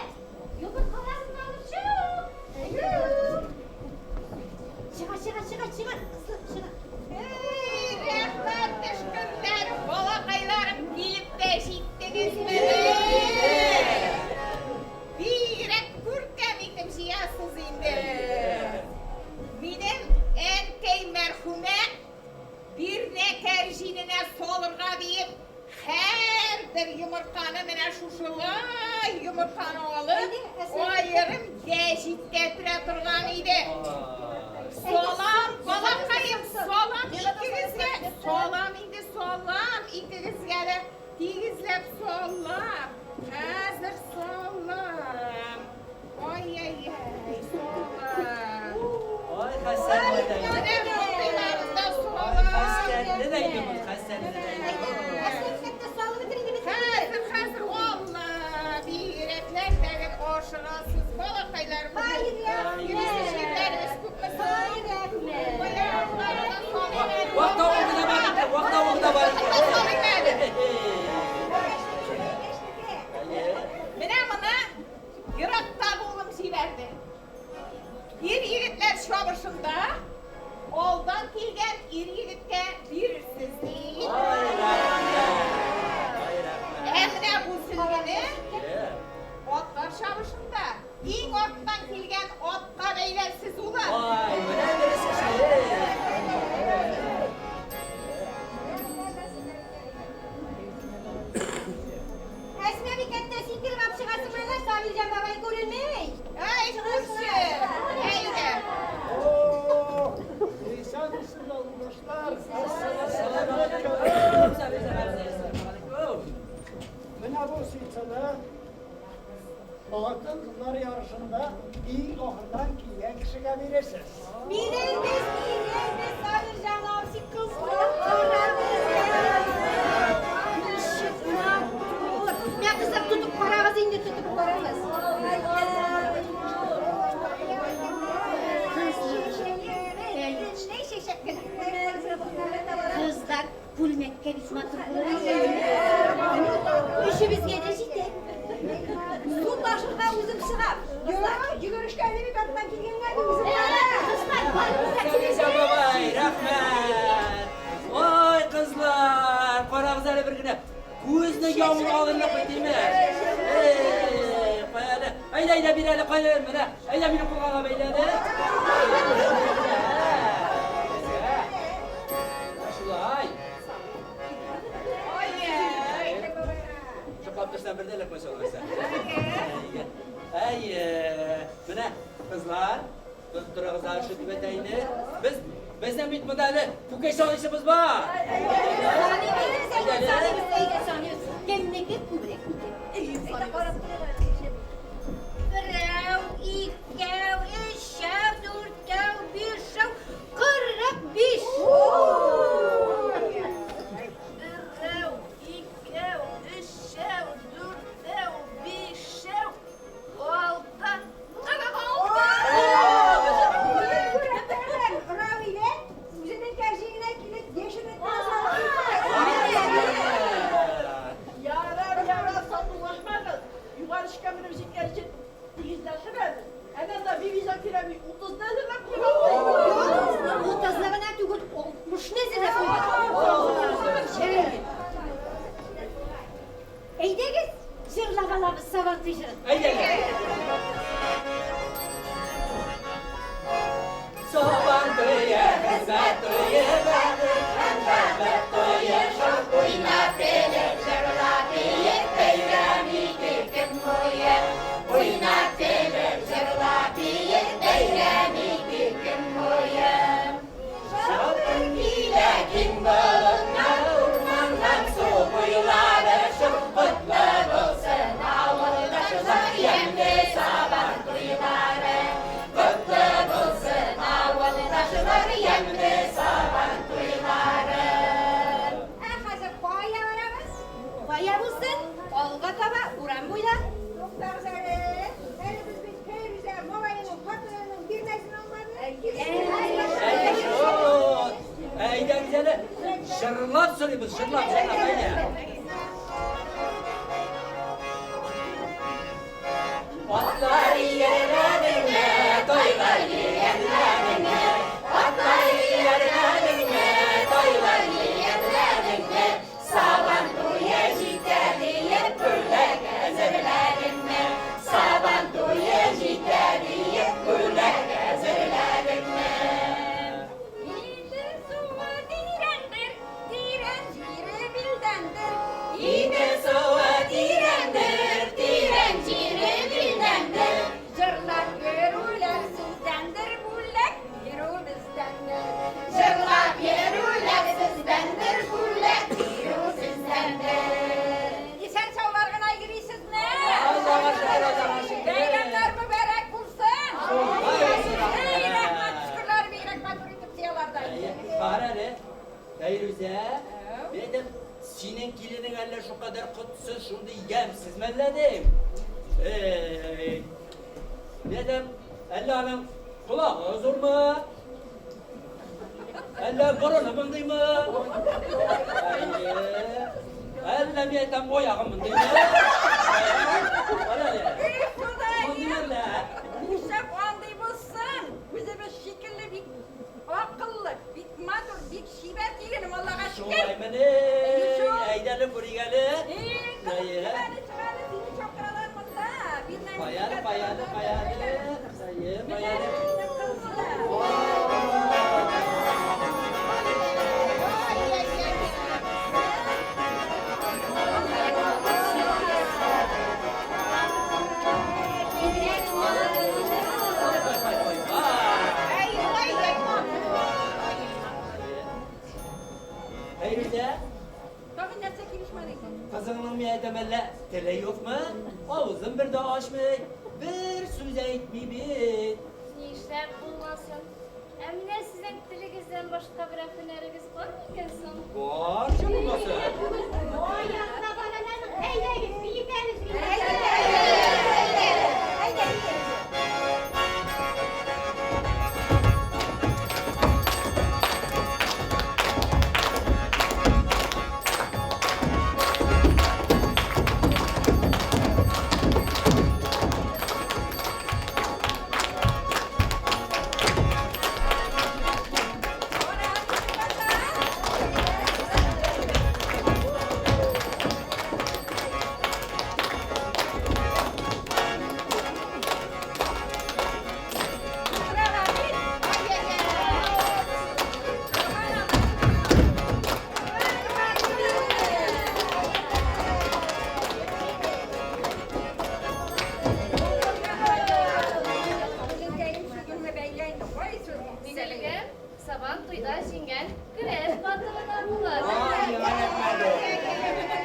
Йомыркаларыңны алып чык. Чыга, чыга, чыга, чыга, кызым, чыга. Эй, рәхмәт төшкерләр, балакайларым, килеп тә җиттегезме? Бигрәк күркәм итеп җыясыз инде. Минем әнкәй мәрхүмә бирнә кәрҗиненә салырга диеп, һәрбер йомырканы менә шушылай йомырканы алып, аерым гәҗиткә төрә торган иде. Салам, балакаем, салам икегезгә, салам инде, салам икегезгә дә тигезләп салам. Хәзер салам. Ай-яй-яй, салам. Ай, хәсәнле дә инде. Менә мондыйларын да Ай, салам. хәсәнле дә инде бу, хәсәнле дә инде. Әсмабикәттә, салып бетер инде бит. Хәзер, хәзер, Алла, бигрәкләр тәген ашыгасыз, балакайларым. Ай, рәхмәт. Йөрисе җирләрегез күпме соң? Ай, рәхмәт. Баягылары да салыйм әле. Вак тавыгы да бар икән, вак тавыгы да бар икән. Салыйм әле. Менә моны ерактагы улым җибәрде. Ир егетләр чабышында алдан килгән ир егеткә бирерсез ди. Ай, рәхмәт. Ай, рәхмәт. Ә менә бу сөлгене атлар чабышында иң арттан килгән атка бәйләрсез, улым. Ай, менә дөрес эшли. Әсмабикәттә, син кереп алып чыгасың әле, Сабирҗан бабай күренми. Әй, күрше, әйдә. Әссәламәгаләйкүм, Сабирҗан абзый, әссәламәгаләйкүм. Менә бу ситсаны хатын-кызлар ярышында иң ахырдан килгән кешегә бирерсез. Бирербез, бирербез, Сабирҗан абзый, кызлар карагыз. Ничек матур. Мә, кызлар, тотып карагыз инде, тотып карагыз. Чәчәк кенә. Кызлар, күлмәккә бик матур булыр. Өчебезгә дә җитә. Су ташырга үзем чыгам. Юк, йөгерешкә әле бит арттан килгәнгә үзем барам. Кызлар, барыбыз да Сабирҗан бабай, рәхмәт. Ой, кызлар, карагыз әле бер генә. Күзне явын алырлык бит, димә. Эй, кая әле. Әйдә, әйдә, бир әле, кая, менә. Әйдә, минем кулга бәйлә әле. Шулай. Ай-яй. Шоклап торсам, бер дә эләкмәс алайса. Әйе, менә, кызлар, тоттырыгыз әле шул түбәтәйне. Без безнең бит монда әле күкәй саныйсыбыз бар. Саныйбыз, әйдә, саныйбыз, әйдә, саныйбыз. Кемнеке күбрәк икән? Баскычка менеп җиткәнче тигезләшерәбез. Әнә анда Бибизакир әби утызны әзерләп куйган. Утызны гына түгел, алтмышны әзерләп куйган. Әйдәгез, җырлап алабыз Сабантуй җырын. Әйдәгез. Сабан туе, хезмәт туе, бәхет һәм шатлык туе, шау уйнап, көлеп, җырлап, биеп, бәйрәм итик көн буе. Уйнап, көлеп, җырлап, биеп, бәйрәм итик көн буе. Шаукым килә киң болыннар, урманнан, су буйлары, шул котлы булсын авылдашлар, ямьле Сабан туйлары. Котлы булсын авылдашлар, ямьле Сабан туйлары. Ә хәзер кая барабыз? Кая булсын? Алга таба, урам буйлап. Туктагыз әле. Әле без бит Фәйрүзә малаеның хатынының бирнәсен алмадык. Әйе шул. Әйдәгез әле, җырлап сорыйбыз, җырлап, җырлап, әйдә. Атлар иярләдеңме, тайлар иярләдеңме? Атлар иярләдеңме, тайлар иярләдеңме? Сабан туе җитә диеп, бүләк әзерләдеңме? Сабан туе җитә диеп, бүләк әзерләдеңме? Идел суы тирәндер, тирән җире билдәндер. Идел суы тирәндер, тирән җире билдәндер. Җырлап йөрүләр сездәндер, бүләк бирү бездәндер. Җырлап йөрүләр сездәндер, бүләк бирү сездәндер. Исән саулар гына йөрисезме? Аллага шөкер, Аллага шөкер. Бәйрәмнәр мөбарәк булсын. Шулай булсын, Эй, рәхмәт. рәхмәт, шөкерләр бигрәк матур итеп җыялар да. Бар әле, Фәйрүзә, әйтәм, синең киленең әллә шулкадәр котсыз, шундый ямьсез мәллә дим? Эй, әйтәм, әллә аның колагы зурмы? Әллә борыны мондыймы? Әйе. Әллә мин әйтәм, аягы мондыймы? Кара әле. Эй, Ходай! Мондый әллә? Нишләп андый булсын? Үзебез шикелле бик акыллы, бик матур, бик чибәр киленем, Аллага шөкер. Шулаймыни? Әйдә әле, күрик әле. Эй, кызым, Әйе. чык әле, чык әле, сине чакыралар монда. Бирнәңне Кая әле, күтәреп кая әле, кая әле? Әйе, Менә кая әле? минем кызым. Ой, ой, ой, ой. Фәйрүзә, Тагын нәрсә килешмәде икән? кызыңның мин әйтәм әллә теле юкмы? Авызын бер дә ачмый, бер сүз әйтми бит. Нишләп булмасын? Ә менә сезнең телегездән башка берәр һөнәрегез бар микән соң? Бар, чын булмасын. Аягына балаларның, әйдәгез, биетәбез. Әйдә, биетәбез. Сәлгәм, Сабан туйда җиңгән көрәш батырына була. Ай, рәхмәт.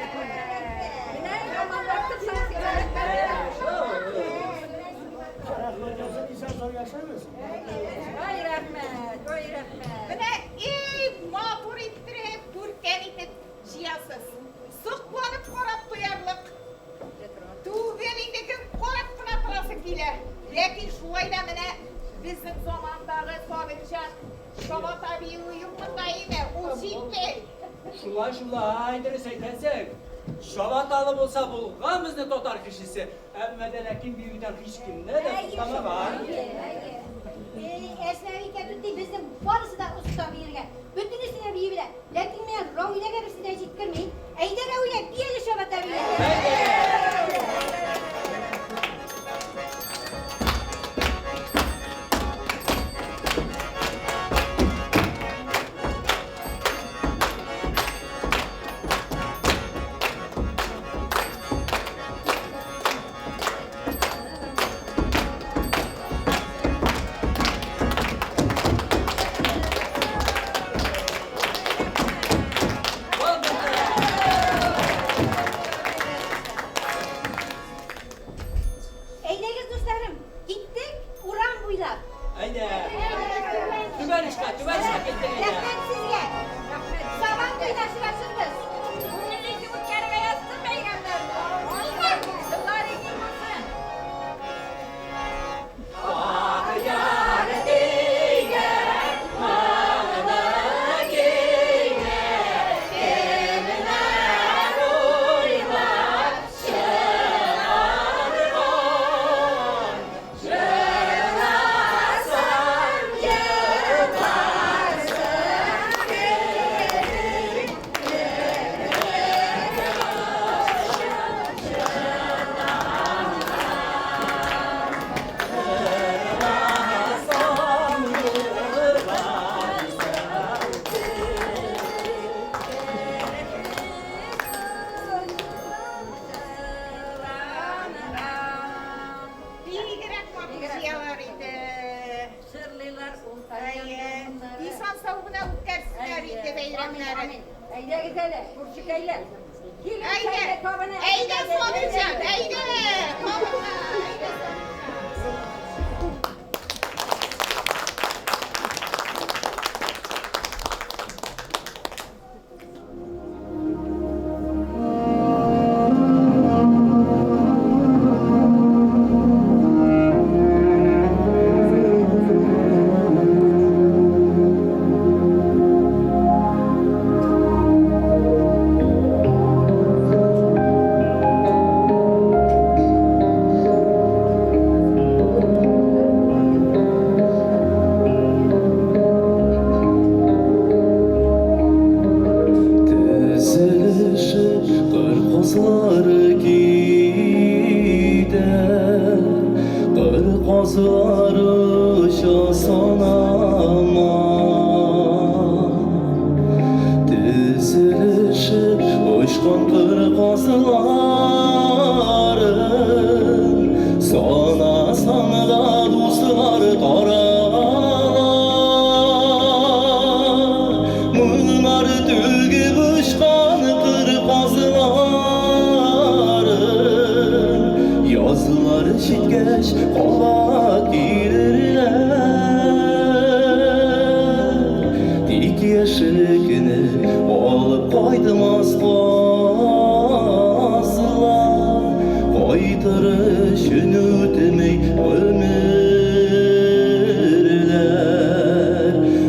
Рәхмәт яусын, исән сау яшәгез. Ай, рәхмәт, ой, рәхмәт. Менә иң матур иттереп, күркәм итеп җыясыз. Сокланып карап туярлык. Түгел инде кем карап кына торасы килә. Ләкин шулай да менә безнең замандагы Сабирҗан чабата биюе юк монда име? Ул җитми. Шулай, шулай, дөрес әйтәсең. Чабаталы булса булган безнең татар кешесе, әмма дә ләкин биюдән һичкемне дә туктамаган. Әсмабикә түти, безнең барысы да оста биергә. Бөтенесе дә бии белә. Ләкин менә Равиләгә берсе дә җиткерми. Әйдә, Равилә, бий әле чабата биен. Әйдәгез, дусларым, киттек урам буйлап. Әйдә. Түбән очка, түбән очка киттек әйдә. Рәхмәт сезгә. Сабан туенда очрашырбыз. Күңелле итеп үткәрергә язсын бәйрәмнәрне. Еллар имин булсын. Ак яр дигән моңлы көйне кемнәр уйлап чыгарган? Җырласын, җырласын кебек Бигрәк матур җыялар иде. Җырлыйлар ул. Әйе. Исән-сау гына үткәрсеннәр иде бәйрәмнәрен. Әйдәгез әле, күршекәйләр. Килин Әйдә, чәйне табына әйдә, әзерләде. Сабирҗан, әйдә, табынга, әйдә, Сабирҗан. Тезелешеп кыр казлары китә, Кыр казлары оча санама. Тезелешеп очкан кыр казларын Санасан да дуслар тарала. Моңнар түгеп очкан кыр казларын Язлар җиткәч кабат килерләр. Тик яшьлекне алып кайтмас казлар, Кайтыр өчен үтми гомерләр.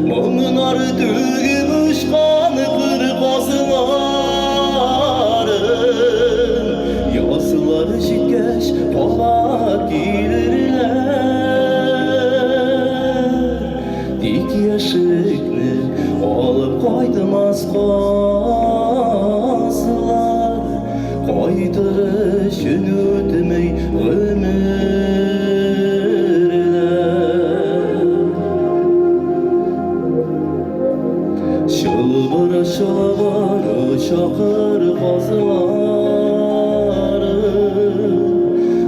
Моңнар түгеп очкан кыр казларын Язлар җиткәч кабат килерләр. Тик яшьлекне алып кайтмас казлар, Кайтыр өчен үтми гомерләр. Чылбыр, чылбыр оча кыр казлары,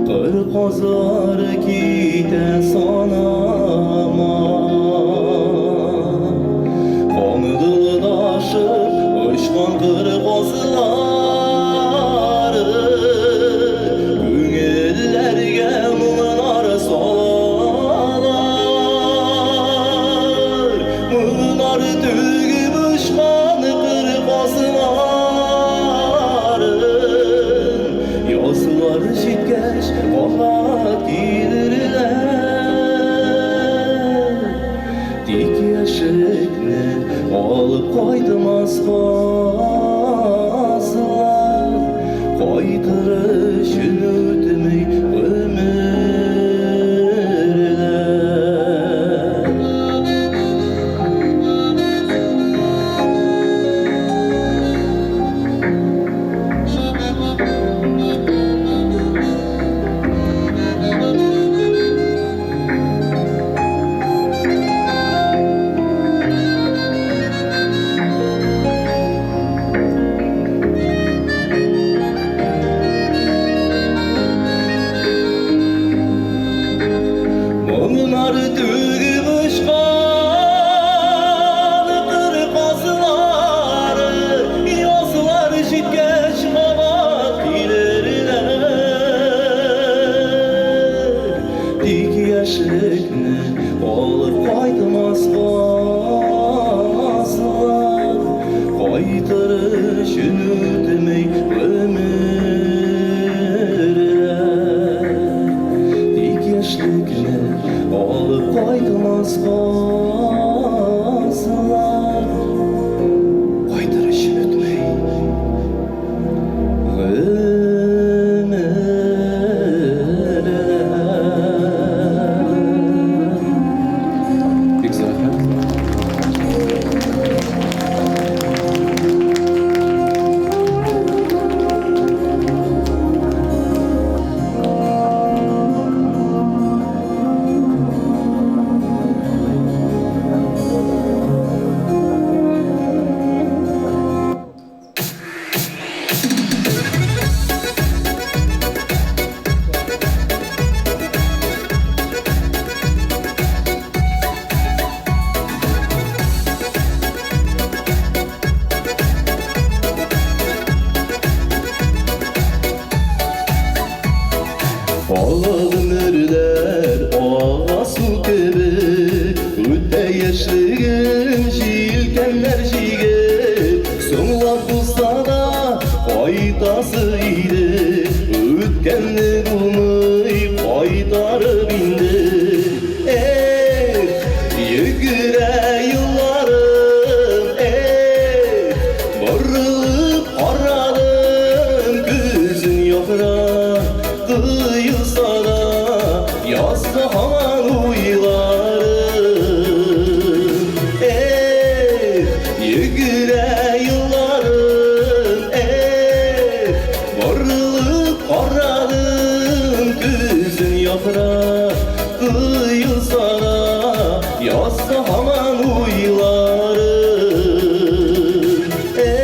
Кыр казлары китә санама. Каңгылдашып очкан кыр казлары Күңелләргә моңнар салалар. Моңнар түгеп очкан кыр казларын Язлар җиткәч кабат килерләр. Тик яшьлекне алып кайтмас казлар, Ага гомерләр ага су кебек, Үтә яшьлегем җилкәннәр җигеп, Соңлап булса да кайтасы иде, Үткәнне булмый кайтарып инде. Эх, йөгерә елларым, эх, борылып карадым, көзен яфрак коелса да, язда һаман уйларым. Эх, йөгерә елларым, эх, борылып карадым, көзен яфрак коелса да, язда һаман уйларым. Эх.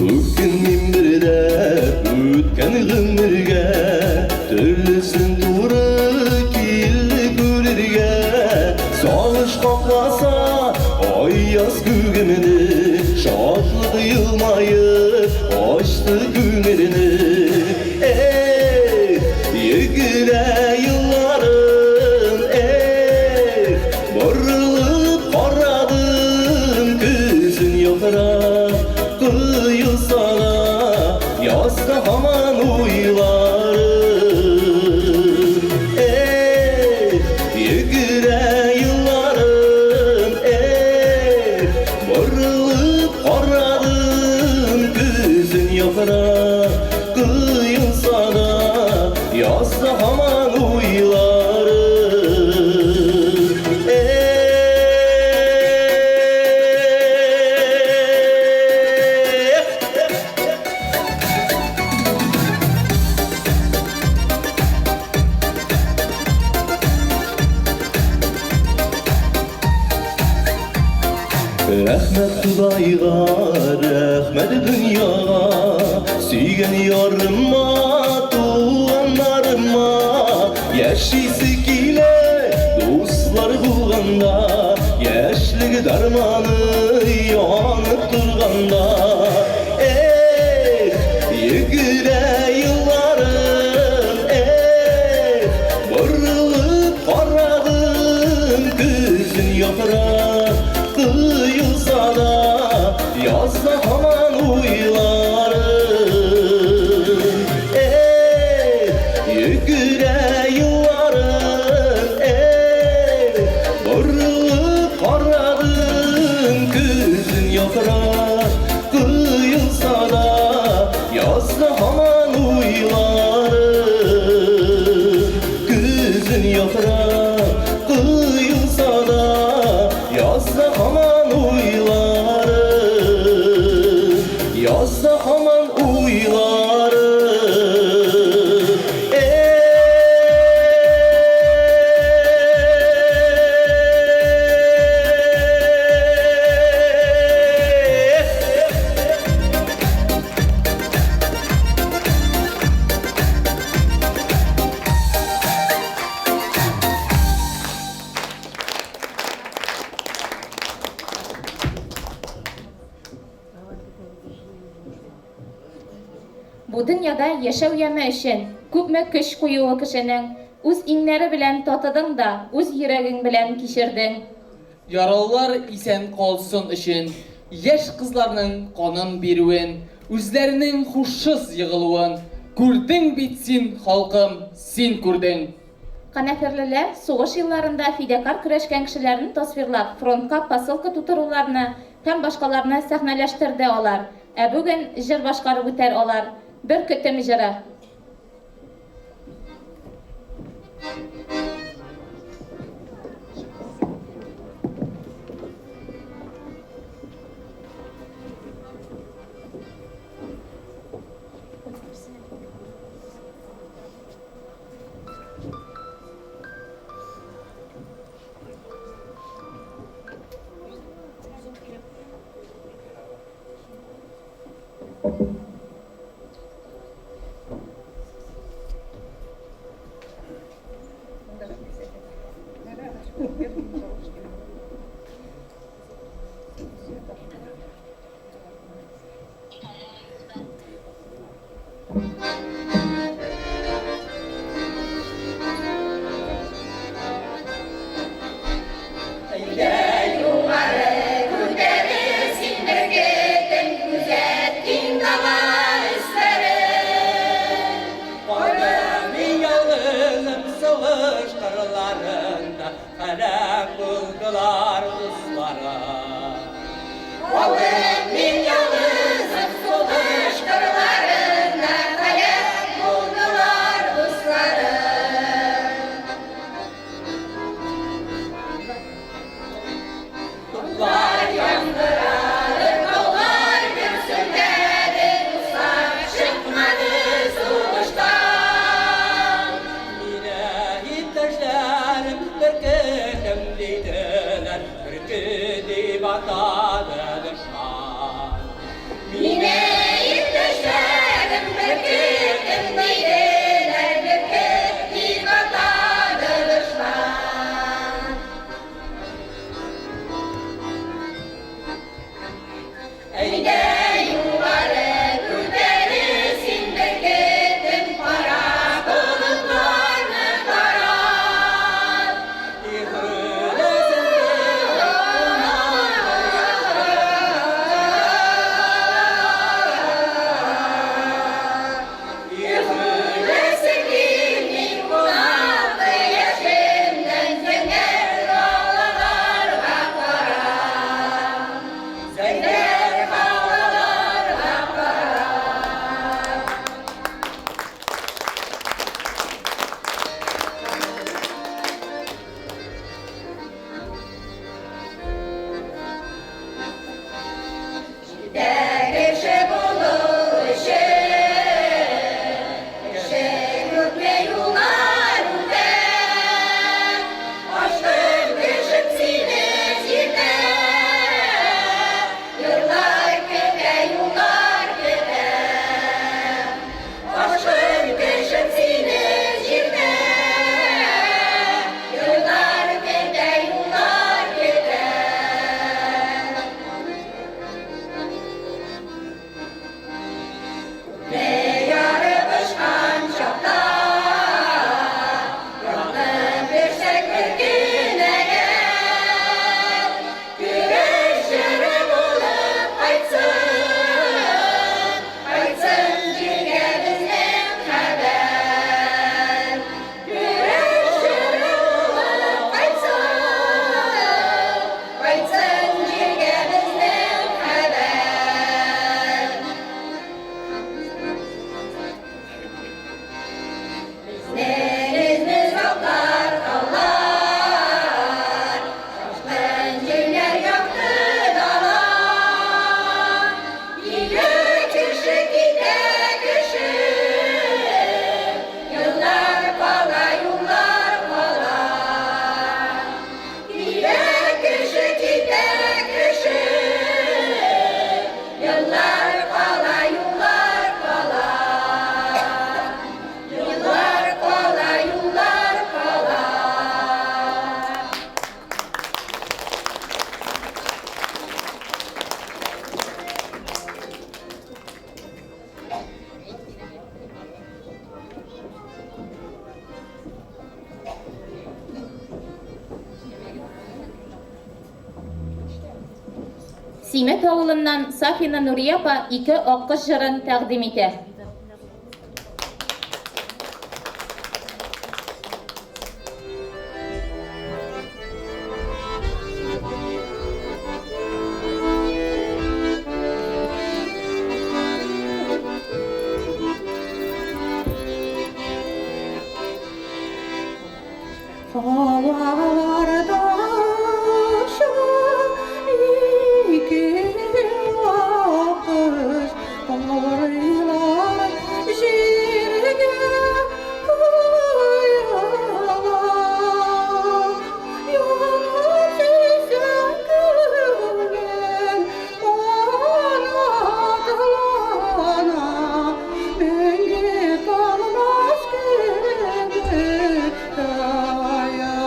Үкенмим бер дә үткән гомергә, Төрлесен туры килде күрергә. Сагыш капласа аяз күгемне, Шатлык елмаеп ачты күңелне. Эх, йөгерә елларым, эх, борылып карадым, көзен яфрак коелса да, язда һаман уйларым. Эх, йөгерә елларым, эх, борылып карадым, көзен яфрак коелса да, язда һаман уйларым. Эх! Рәхмәт Худайга, рәхмәт дөньяга, Сөйгән ярыма, туганнарыма. Яшисе килә, дуслар булганда, Яшьлек дарманы янып торганда. Эх, йөгерә елларым, эх, борылып карадым, көзен яфрак коелса да, язда һаман уйларым. Эх, йөгерә елларым, эх, борылып карадым, көзен яфрак коелса да, язда һаман уйларым. Көзен яфрак коелса да, язда һаман уйларым. Язда һаман уйларым. Эх! Бу дөньяда яшәү яме өчен күпме көч куюы кешенең, үз иңнәре белән татыдың да, үз йөрәгең белән кичердең. Яралылар исән калсын өчен яшь кызларның канын бирүен, үзләренең һушсыз егылуын күрдең бит син, халкым, син күрдең. Канәферлеләр сугыш елларында фидакарь көрәшкән кешеләрне тасвирлап, фронтка посылка тутыруларны һәм башкаларны сәхнәләштерде алар. Ә бүген җыр башкарып үтәр алар. Бөркетем җыры. Калдым мин ялгызым сугыш кырларында, һәлак булдылар дусларым. Туплар яңгырады, таулар гөрселдәде, дуслар чыкмады сугыштан. Мине иптәшләрем бөркетем диделәр, бөркет дип атады дошман. Мине иптәшләрем бөркетем диделәр, бөркет дип атады дошман. Әйдә югары күтәрел син, бөркетем, кара болытларны тарат. Үләсе килми 16 яшемнән зәңгәр далаларга карап. Зәңгәр далаларга карап. Җирдә кеше булу өчен, кеше күпме юллар үтә. Ачтым төшеп сине җирдә, еллар көтә, юллар көтә. Ачтым төшеп сине җирдә, еллар көтә, юллар көтә. Күкне ярып очкан чакта, якын төшсәк бер көн әгәр, көрәш җыры булып кайтсын, кайтсын җиргә безнең хәбәр. Көрәш җыры булып кайтсын, кайтсын җиргә безнең хәбәр. Безнең эзне саклар таулар, шашкын җилләр, якты дала. Килә кеше, китә кеше, еллар кала, юллар кала. Килә кеше, китә кеше, еллар кала, юллар кала. Еллар кала, юллар кала. Симет авылыннан Сафина Нурия апа ике аккош җырын тәкъдим итә. Havalarda ике аккош карыйлар җиргә коела. Янып сөйсәң күңел канатлана, мәңге талмас кебек таяла.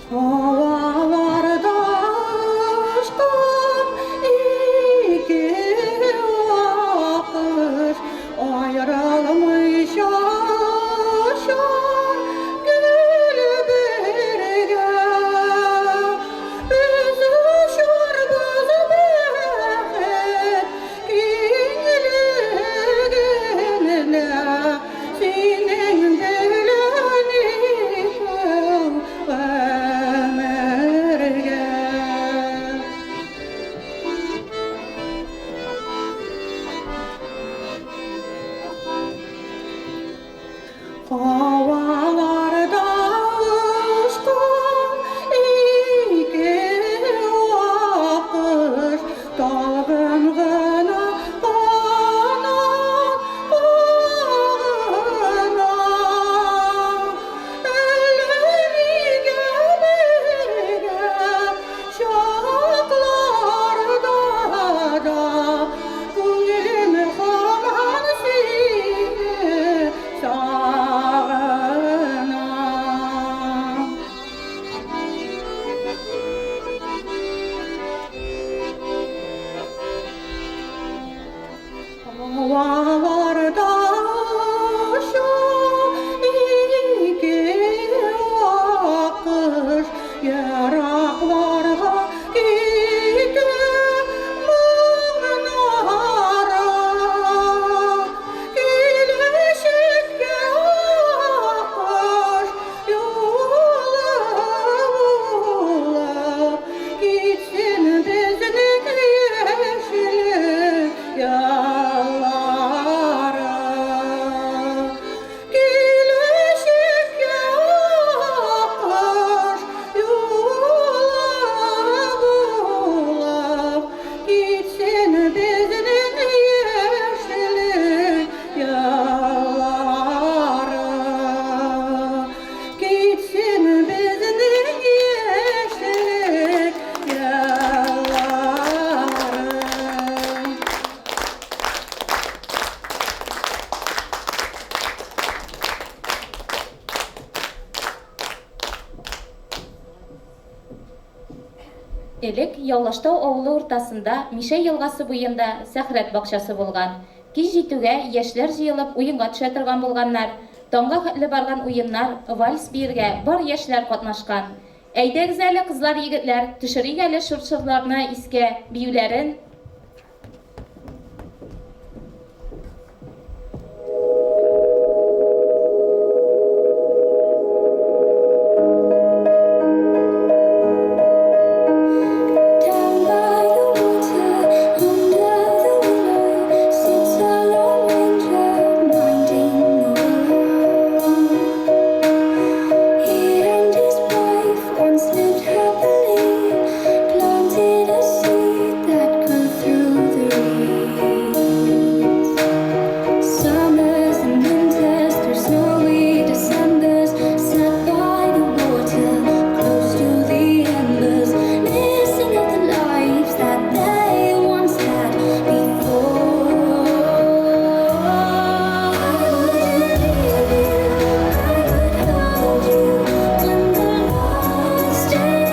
Havalarda uçkan ике аккош аерылмыйча очар гел бергә. Һаваларда оча ике аккош, Еракларга китә моңнары. Киләчәккә аккош юлы булып, Китсен безнең яшьлек еллары. Киләчәккә аккош юлы булып, Китсен безнең яшьлек еллары. Китсен безнең яшьлек еллары. Элек Явлаштау авылы уртасында, Мишә елгасы буенда Сәхрәт бакчасы булган. Кич җитүгә, яшьләр җыелып, уенга төшә торган булганнар. Таңга хәтле барган уеннар, вальс биергә бар яшьләр катнашкан. Әйдәгез әле, кызлар, егетләр, төшерик әле шул чорларны искә, биюләрен. Down by the water, under the willow, sits a lone ranger, minding the willow. He and his wife once lived happily, planted a seed that grew through the reeds. Summers and winters, through snowy Decembers, sat by the water, close to the embers, listening of the lives that they once had before. I wouldn't leave you, I would hold you when the last day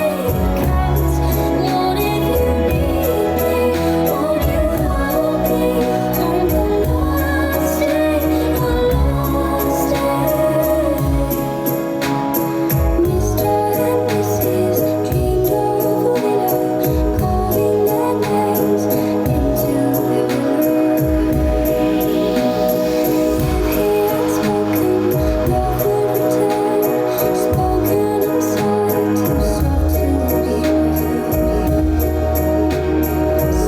comes. Lord, if you need me, won't you hold me on the last day, the last day? Mr. and Mrs. dreamed of a willow, calling their names into the willow. If he had spoken, love would return, spoken inside, too soft to be heard.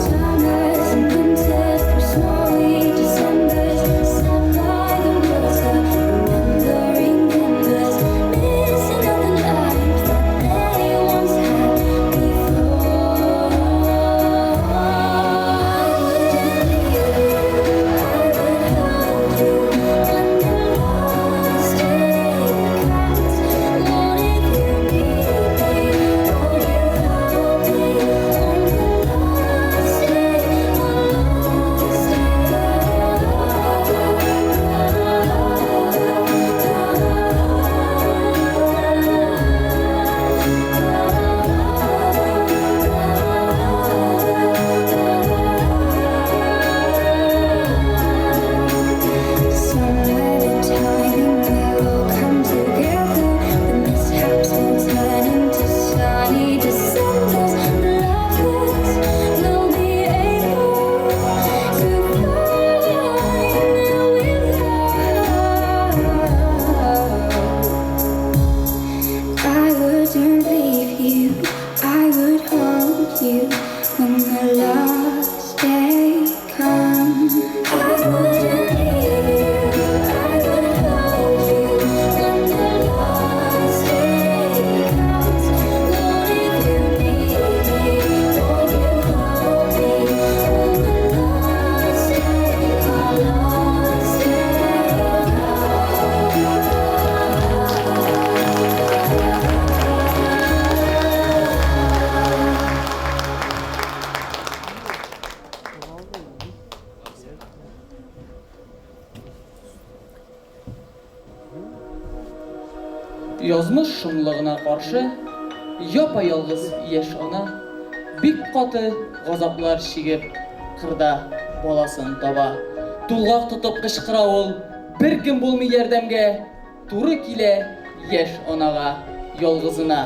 Summers and winters through snowy Decembers, sat by the water, remembering embers, missing of the lives that they once had before. I wouldn't leave you, I would hold you when the last day comes. Lord, if you need me, won't you hold me on the last day, the last day. Somewhere the timing will all come together. The mishaps will turn into sunny Decembers. The lovers will be able to find their willow. I wouldn't leave you, I would hold you when the last day comes. I wouldn't leave you, I would hold you when the last day comes. Lord, if you need me, won't you hold me on the last day, the last Язмыш шомлыгына каршы, япа-ялгыз яшь ана, бик каты газаплар чигеп, кырда баласын таба. Тулгак тотып кычкыра ул, беркем булмый ярдәмгә, туры килә яшь анага ялгызына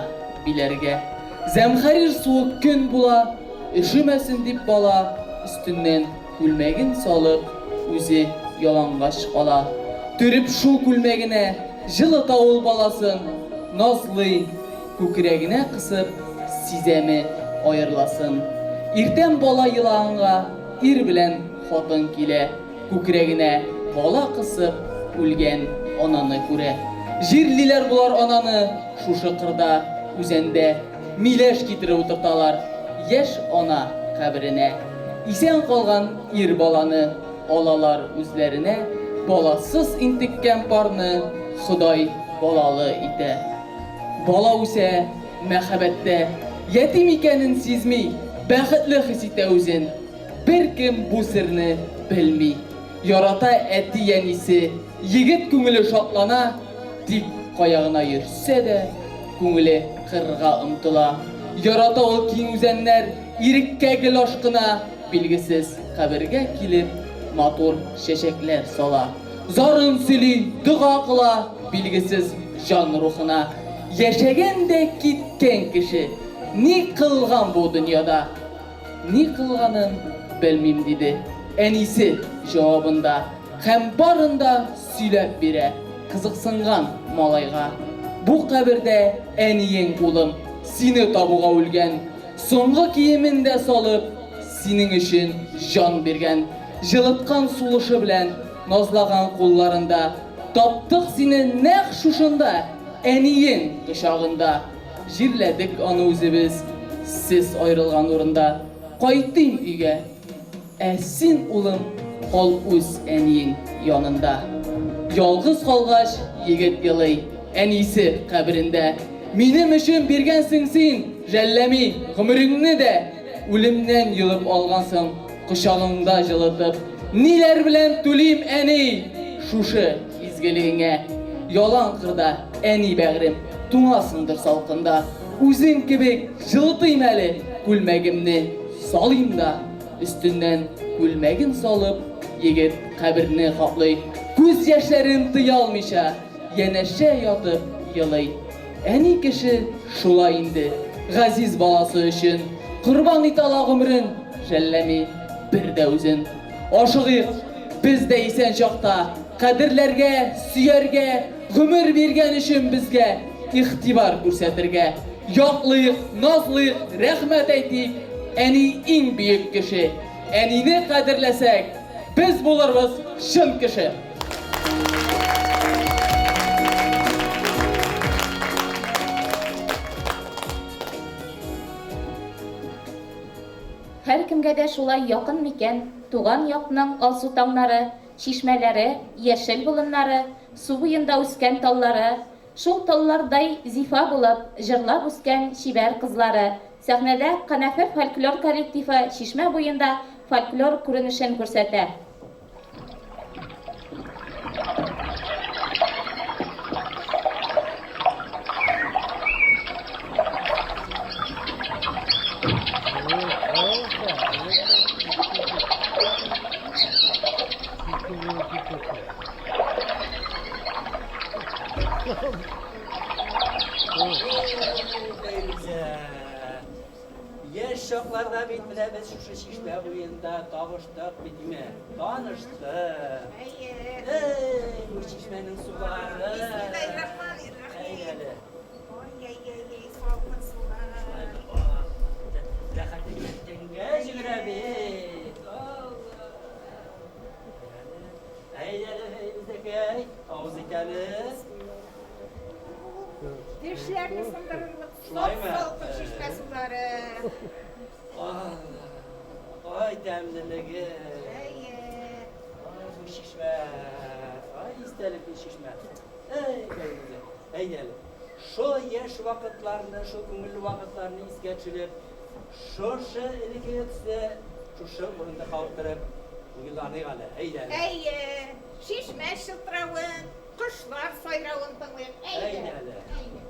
биләргә. Зәмхәрир суык көн була, өшемәсен дип бала өстеннән күлмәген салып, үзе ялангач кала. Төреп шул күлмәгенә җылыта ул баласын, назлый, күкрәгенә кысып, сизәме аерыласын. Иртән бала елаганга ир белән хатын килә, күкрәгенә бала кысып, үлгән ананы күрә. Җирлиләр болар ананы шушы кырда, үзәндә. Миләш китереп утырталар яшь ана каберенә. Исән калган ир баланы алалар үзләренә, баласыз интеккән парны Ходай балалы итә. Бала үсә, мәхәббәттә, ятим икәнен сизми, бәхетле хис итә үзен. Беркем бу серне белми. Ярата әти-әнисе, егет күңеле шатлана, тик кая гына йөрсә дә, күңеле кырга омтыла. Ярата ул киң үзәннәр, иреккә гел ашкына, билгесез кабергә килеп, матур чәчәкләр сала. Зарын сөйли, дога кыла, билгесез җан рухына. Яшәгән дә киткән кеше, ни кылган бу дөньяда? Ни кылганын белмим, диде әнисе җавабында һәм барын да сөйләп бирә кызыксынган малайга. Бу кабердә әниең, улым, сине табуга үлгән, соңгы киемен дә салып, синең өчен җан биргән, җылыткан сулышы белән назлаган кулларында таптык сине нәкъ шушында, әниең кочагында. Җирләдек аны үзебез, сез аерылган урында. Кайтыйм өйгә. Ә син, улым, кал үз әниең янында. Ялгыз калгач, егет елый, әнисе каберендә. Минем өчен биргәнсең син, жәлләми, гомереңне дә. Үлемнән йолып алгансың, кочагыңда җылытып. Ниләр белән түлим, әни, шушы изгелегеңә? Ялан кырда, әни бәгърем, туңасыңдыр салкында. Үзең кебек җылытыйм әле, күлмәгемне салыйм да. Өстеннән күлмәген салып, егет каберне каплый. Күз яшьләрен тыя алмыйча, янәшә ятып елый. Әни кеше шулай инде, газиз баласы өчен корбан итә ала гомерен, жәлләми бер дә үзен. Ашыгыйк, без дә исән чакта, кадерләргә, сөяргә, гомер биргән өчен безгә игътибар күрсәтергә. Яклыйк, назлыйк, рәхмәт әйтик, әни иң бөек кеше. Әнине кадерләсәк, без булырбыз чын кеше. Һәркемгә дә шулай якын микән туган якның алсу таңнары, чишмәләре, яшел болыннары, су буенда үскән таллары, шул таллардай зифа булып, җырлап үскән чибәр кызлары? Сәхнәдә Канәфер фольклор коллективы чишмә буенда фольклор күренешен күрсәтә. Яшь чакларда бит менә без шушы чишмә буенда табыштык бит, име? Таныштык. Әйе. Эй, бу чишмәнең сулары. Бисмиллаһир-рахманир-рахим. Әле. Ай-яй-яй-яй, салкын сулар. Рәхәтлек тәнгә җигерә бит. Алла. Әйдә әле, Фәйрүзәкәй, авыз ит әле. Тешләрне сындырырлык Шулаймы? сап-салкын чишмә сулары. Алла. Ай, тәмлелеге. Әйе. Ай, бу чишмә. Ай, истәлекле чишмә. Әй, Фәйрүзә, әйдә әле. Шул яшь вакытларны, шул күңелле вакытларны искә төшереп, шушы элеккеге төсле шушы урындыкка утырып уйланыйк әле, әйдә әле. Әйе. Чишмә чылтыравын, кошлар сайравын тыңлыйк. Әйдә. Әйдә әле. Әйдә.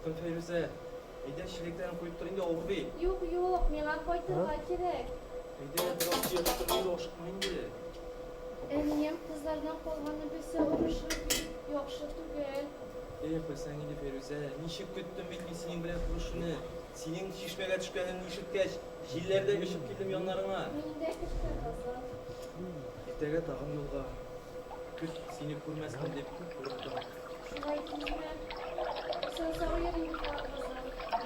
Ашыктым, Фәйрүзә. Әйдә, чиләкләрен куеп тор инде, авыр бит. Юк, юк, миңа кайтырга кирәк. Әйдә, бераз сөйләшеп тор инде, ашыкма инде. Әнием кызлардан калганны белсә орышыр бит, яхшы түгел. Эх, белсәң иде, Фәйрүзә, ничек көттем бит мин синең белән күрешүне. Синең чишмәгә төшкәнеңне ишеткәч, җилләрдәй очып килдем яннарыңа. Мин дә көттем, Фазыл. Иртәгә тагын юлга. Көт, сине күрмәсмен дип курыктым. Шулай тизме? Исән-сау йөр инде, Фазыл.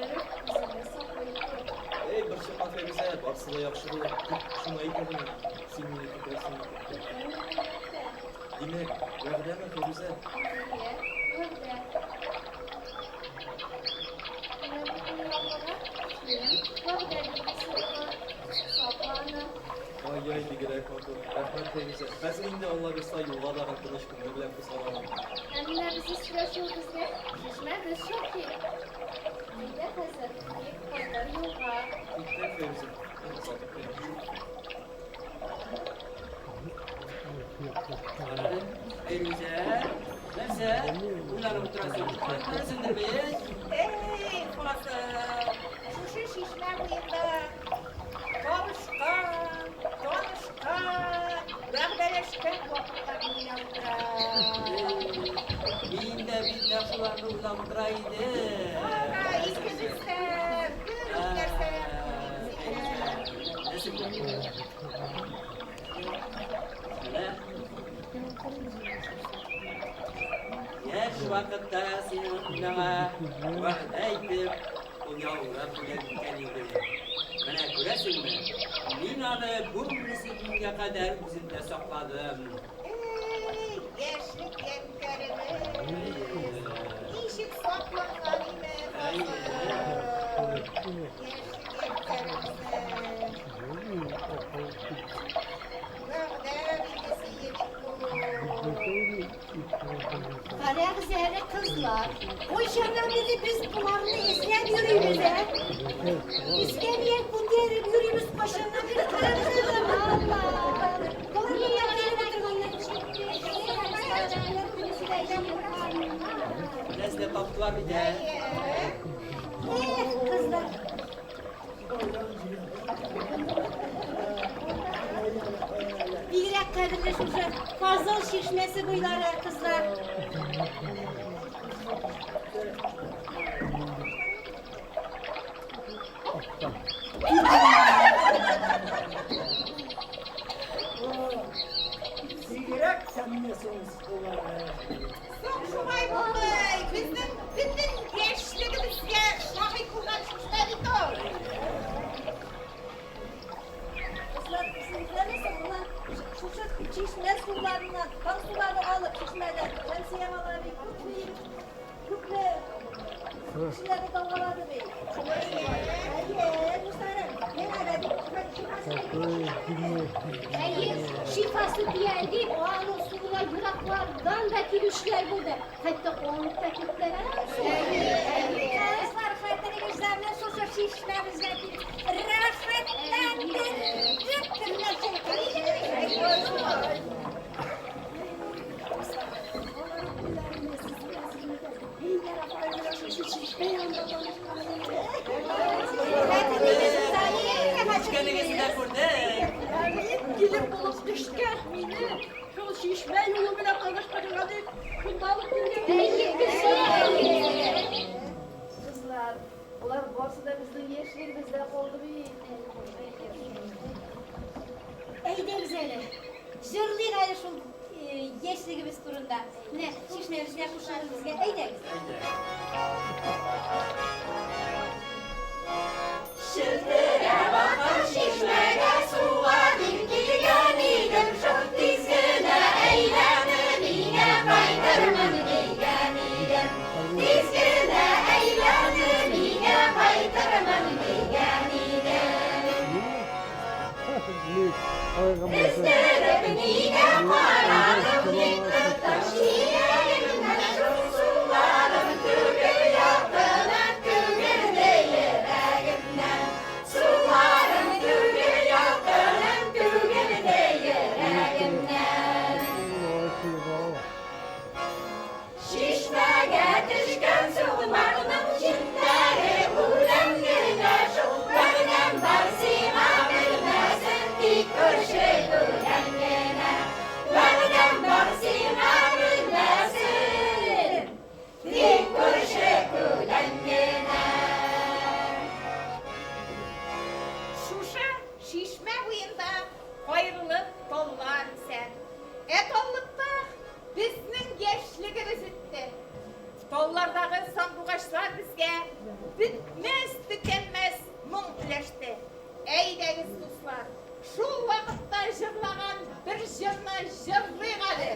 Берүк үзеңне саклый күр. Әй, борчылма, Фәйрүзә, барысы да яхшы булыр. Тик шуны әйт әле миңа, син мине көтәсең микән? Көтәм, әлбәттә. Димәк, вәгъдәме, Фәйрүзә? Әйе, вәгъдә. Менә бу кулъяулыгы минем вәгъдә билгесе булыр. Сакла аны. Ай-яй, бигрәк матур. Рәхмәт, Фәйрүзә. Хәзер инде, Алла бирса, юлга тагын тыныч күңел белән кузгалам. Ә менә безнең сөйләшүебезгә чишмәбез шаһит. Әйдә хәзер, китик кайтыр юлга. Киттек, Фәйрүзә. Мин озатып куям шул. Фәйрүзә, нәрсә? Уйланып утырасың. Кайтасыңдыр бит? Эй, Фазыл, шушы чишмә буенда табышкан, танышкан, вәгъдәләшкән вакытларны уйлап утырам. Мин дә бит нәкъ шуларны уйлап утыра идем. Ара, иске төшсәм, бер үк нәрсә. Яшь вакытта син миңа вәгъдә итеп, кулъяулык бүләк иткән идең. Менә күрәсеңме, мин аны бүгенгесе көнгә кадәр үземдә сакладым. Эй, яшьлек ядкәребез, ничек сакланган име, Фазыл? Яшьлек ядкәребезне. Вәгъдә билгесе бит бу. Карагыз әле, кызлар. Кайчаннан бирле без боларны эзләп йөрибез, ә? Эскәмия күтәреп йөрибез кайчаннан бирле. Карагыз әле, Алла. Болар нигә килеп утырганнар? Нәрсә таптылар бит, ә? Эх, кызлар. Бигрәк кадерле шушы Фазыл чишмәсе буйлары, кызлар. Бигрәк тәмле соң сулары. Соң шулай булмый. Безнең бөтен яшьлегебезгә шаһит булган чишмә бит ул. Кызлар, исегездәме соң, менә шушы чишмә суларыннан, таң сулары алып чишмәдән Шәмсия баба бик күпме егет, күпме кешеләрне дәвалады бит. Шулай шулай. Әйе, дусларым, миңа да бик шифасы Әйе, шифасы тия дип, аның суына ераклардан да килүчеләр булды. Хәтта алып та киттеләр аның суын. Кызлар, хәтерегездәме, шушы чишмәбезгә килеп, рәхәтләндереп кемнәр чайкар иде. Күчкәнегезне дә күрдек. Мин килеп булып төшкәч, мине шул чишмә юлы белән таныштырырга дип, шунда алып килгән. Әйе, әйе. Кызлар, болар барысы да безнең яшьлегебездә калды бит. Әйдәгез әле, җырлыйк әле шул яшьлегебез турында. Менә чишмәбезгә кушылып безгә әйдәгез. Челтерәп аккан чишмәгә суга дип килгән идем, шул тиз генә әйләнеп өйгә кайтырмын дигән идем. Тиз генә әйләнеп өйгә кайтырмын дигән идем. Өздереп нигә карадың, ник тоттың чиләгемнән, шул суларым түгел ялкыным түгелде йөрәгемнән. Суларым түгел ялкыным түгелде йөрәгемнән. Чишмәгә төшкән сукмакның җырдагы сандугачлар безгә бетмәс-төкәнмәс моң өләште. Әйдәгез, дуслар, шул вакытта җырлаган бер җырны җырлыйк әле.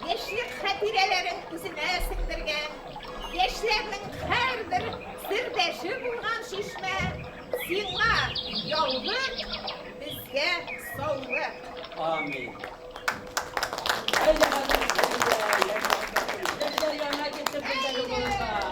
Яшьлек хатирәләрен үзенә сеңдергән, яшьләрнең һәрбер сердәше булган чишмә, сиңа яулык, безгә саулык. Амин. Әйдә, яшьләр янына киттек бездәге болынга.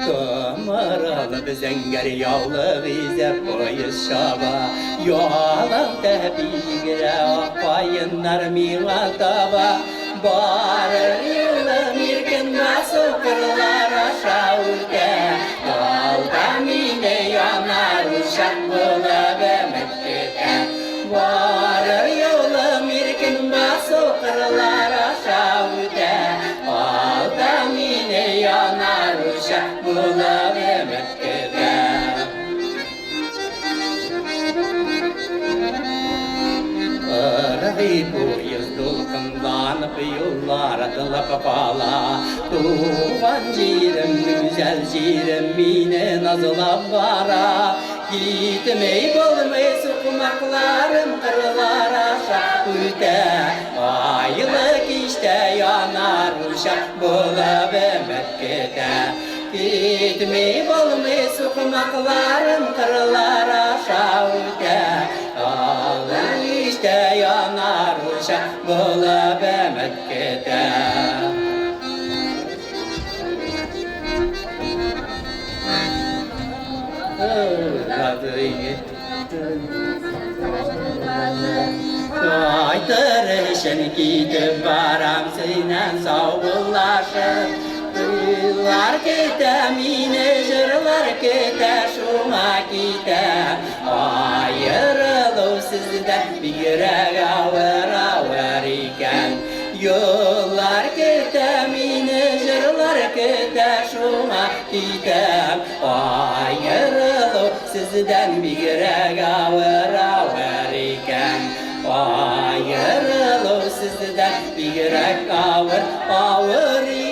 Томырылып зәңгәр яулык изәп поезд чаба. Ялан тәпи йөгерә ак каеннар миңа таба. Барыр юлым иркен басу кырлар аша үтә. Алда мине янар учак булып өмет көтә. Барыр юлым иркен басу кырлар аша үтә. Алда мине янар учак булып өмет көтә. Ыргый поезд дулкынланып юллар атылып кала. Туган җирем, гүзәл җирем мине назлап бара. Китмей булмый сукмакларым кырлар аша үтә. Айлы кичтә янар учак булып өмет көтә. Китми булмый сукмакларым кырлар аша үтә. Айлы кичтә янар учак булып өмет көтә. Кайтыр өчен китеп барам синнән саубуллашып. Туйлар көтә мине, җырлар көтә, шуңа китәм. Аерылу сездән бигрәк авыр, авыр икән. Юллар көтә мине, җырлар көтә, шуңа китәм. Аерылу сездән бигрәк авыр, авыр икән. Аерылу сездән бигрәк авыр, авыр.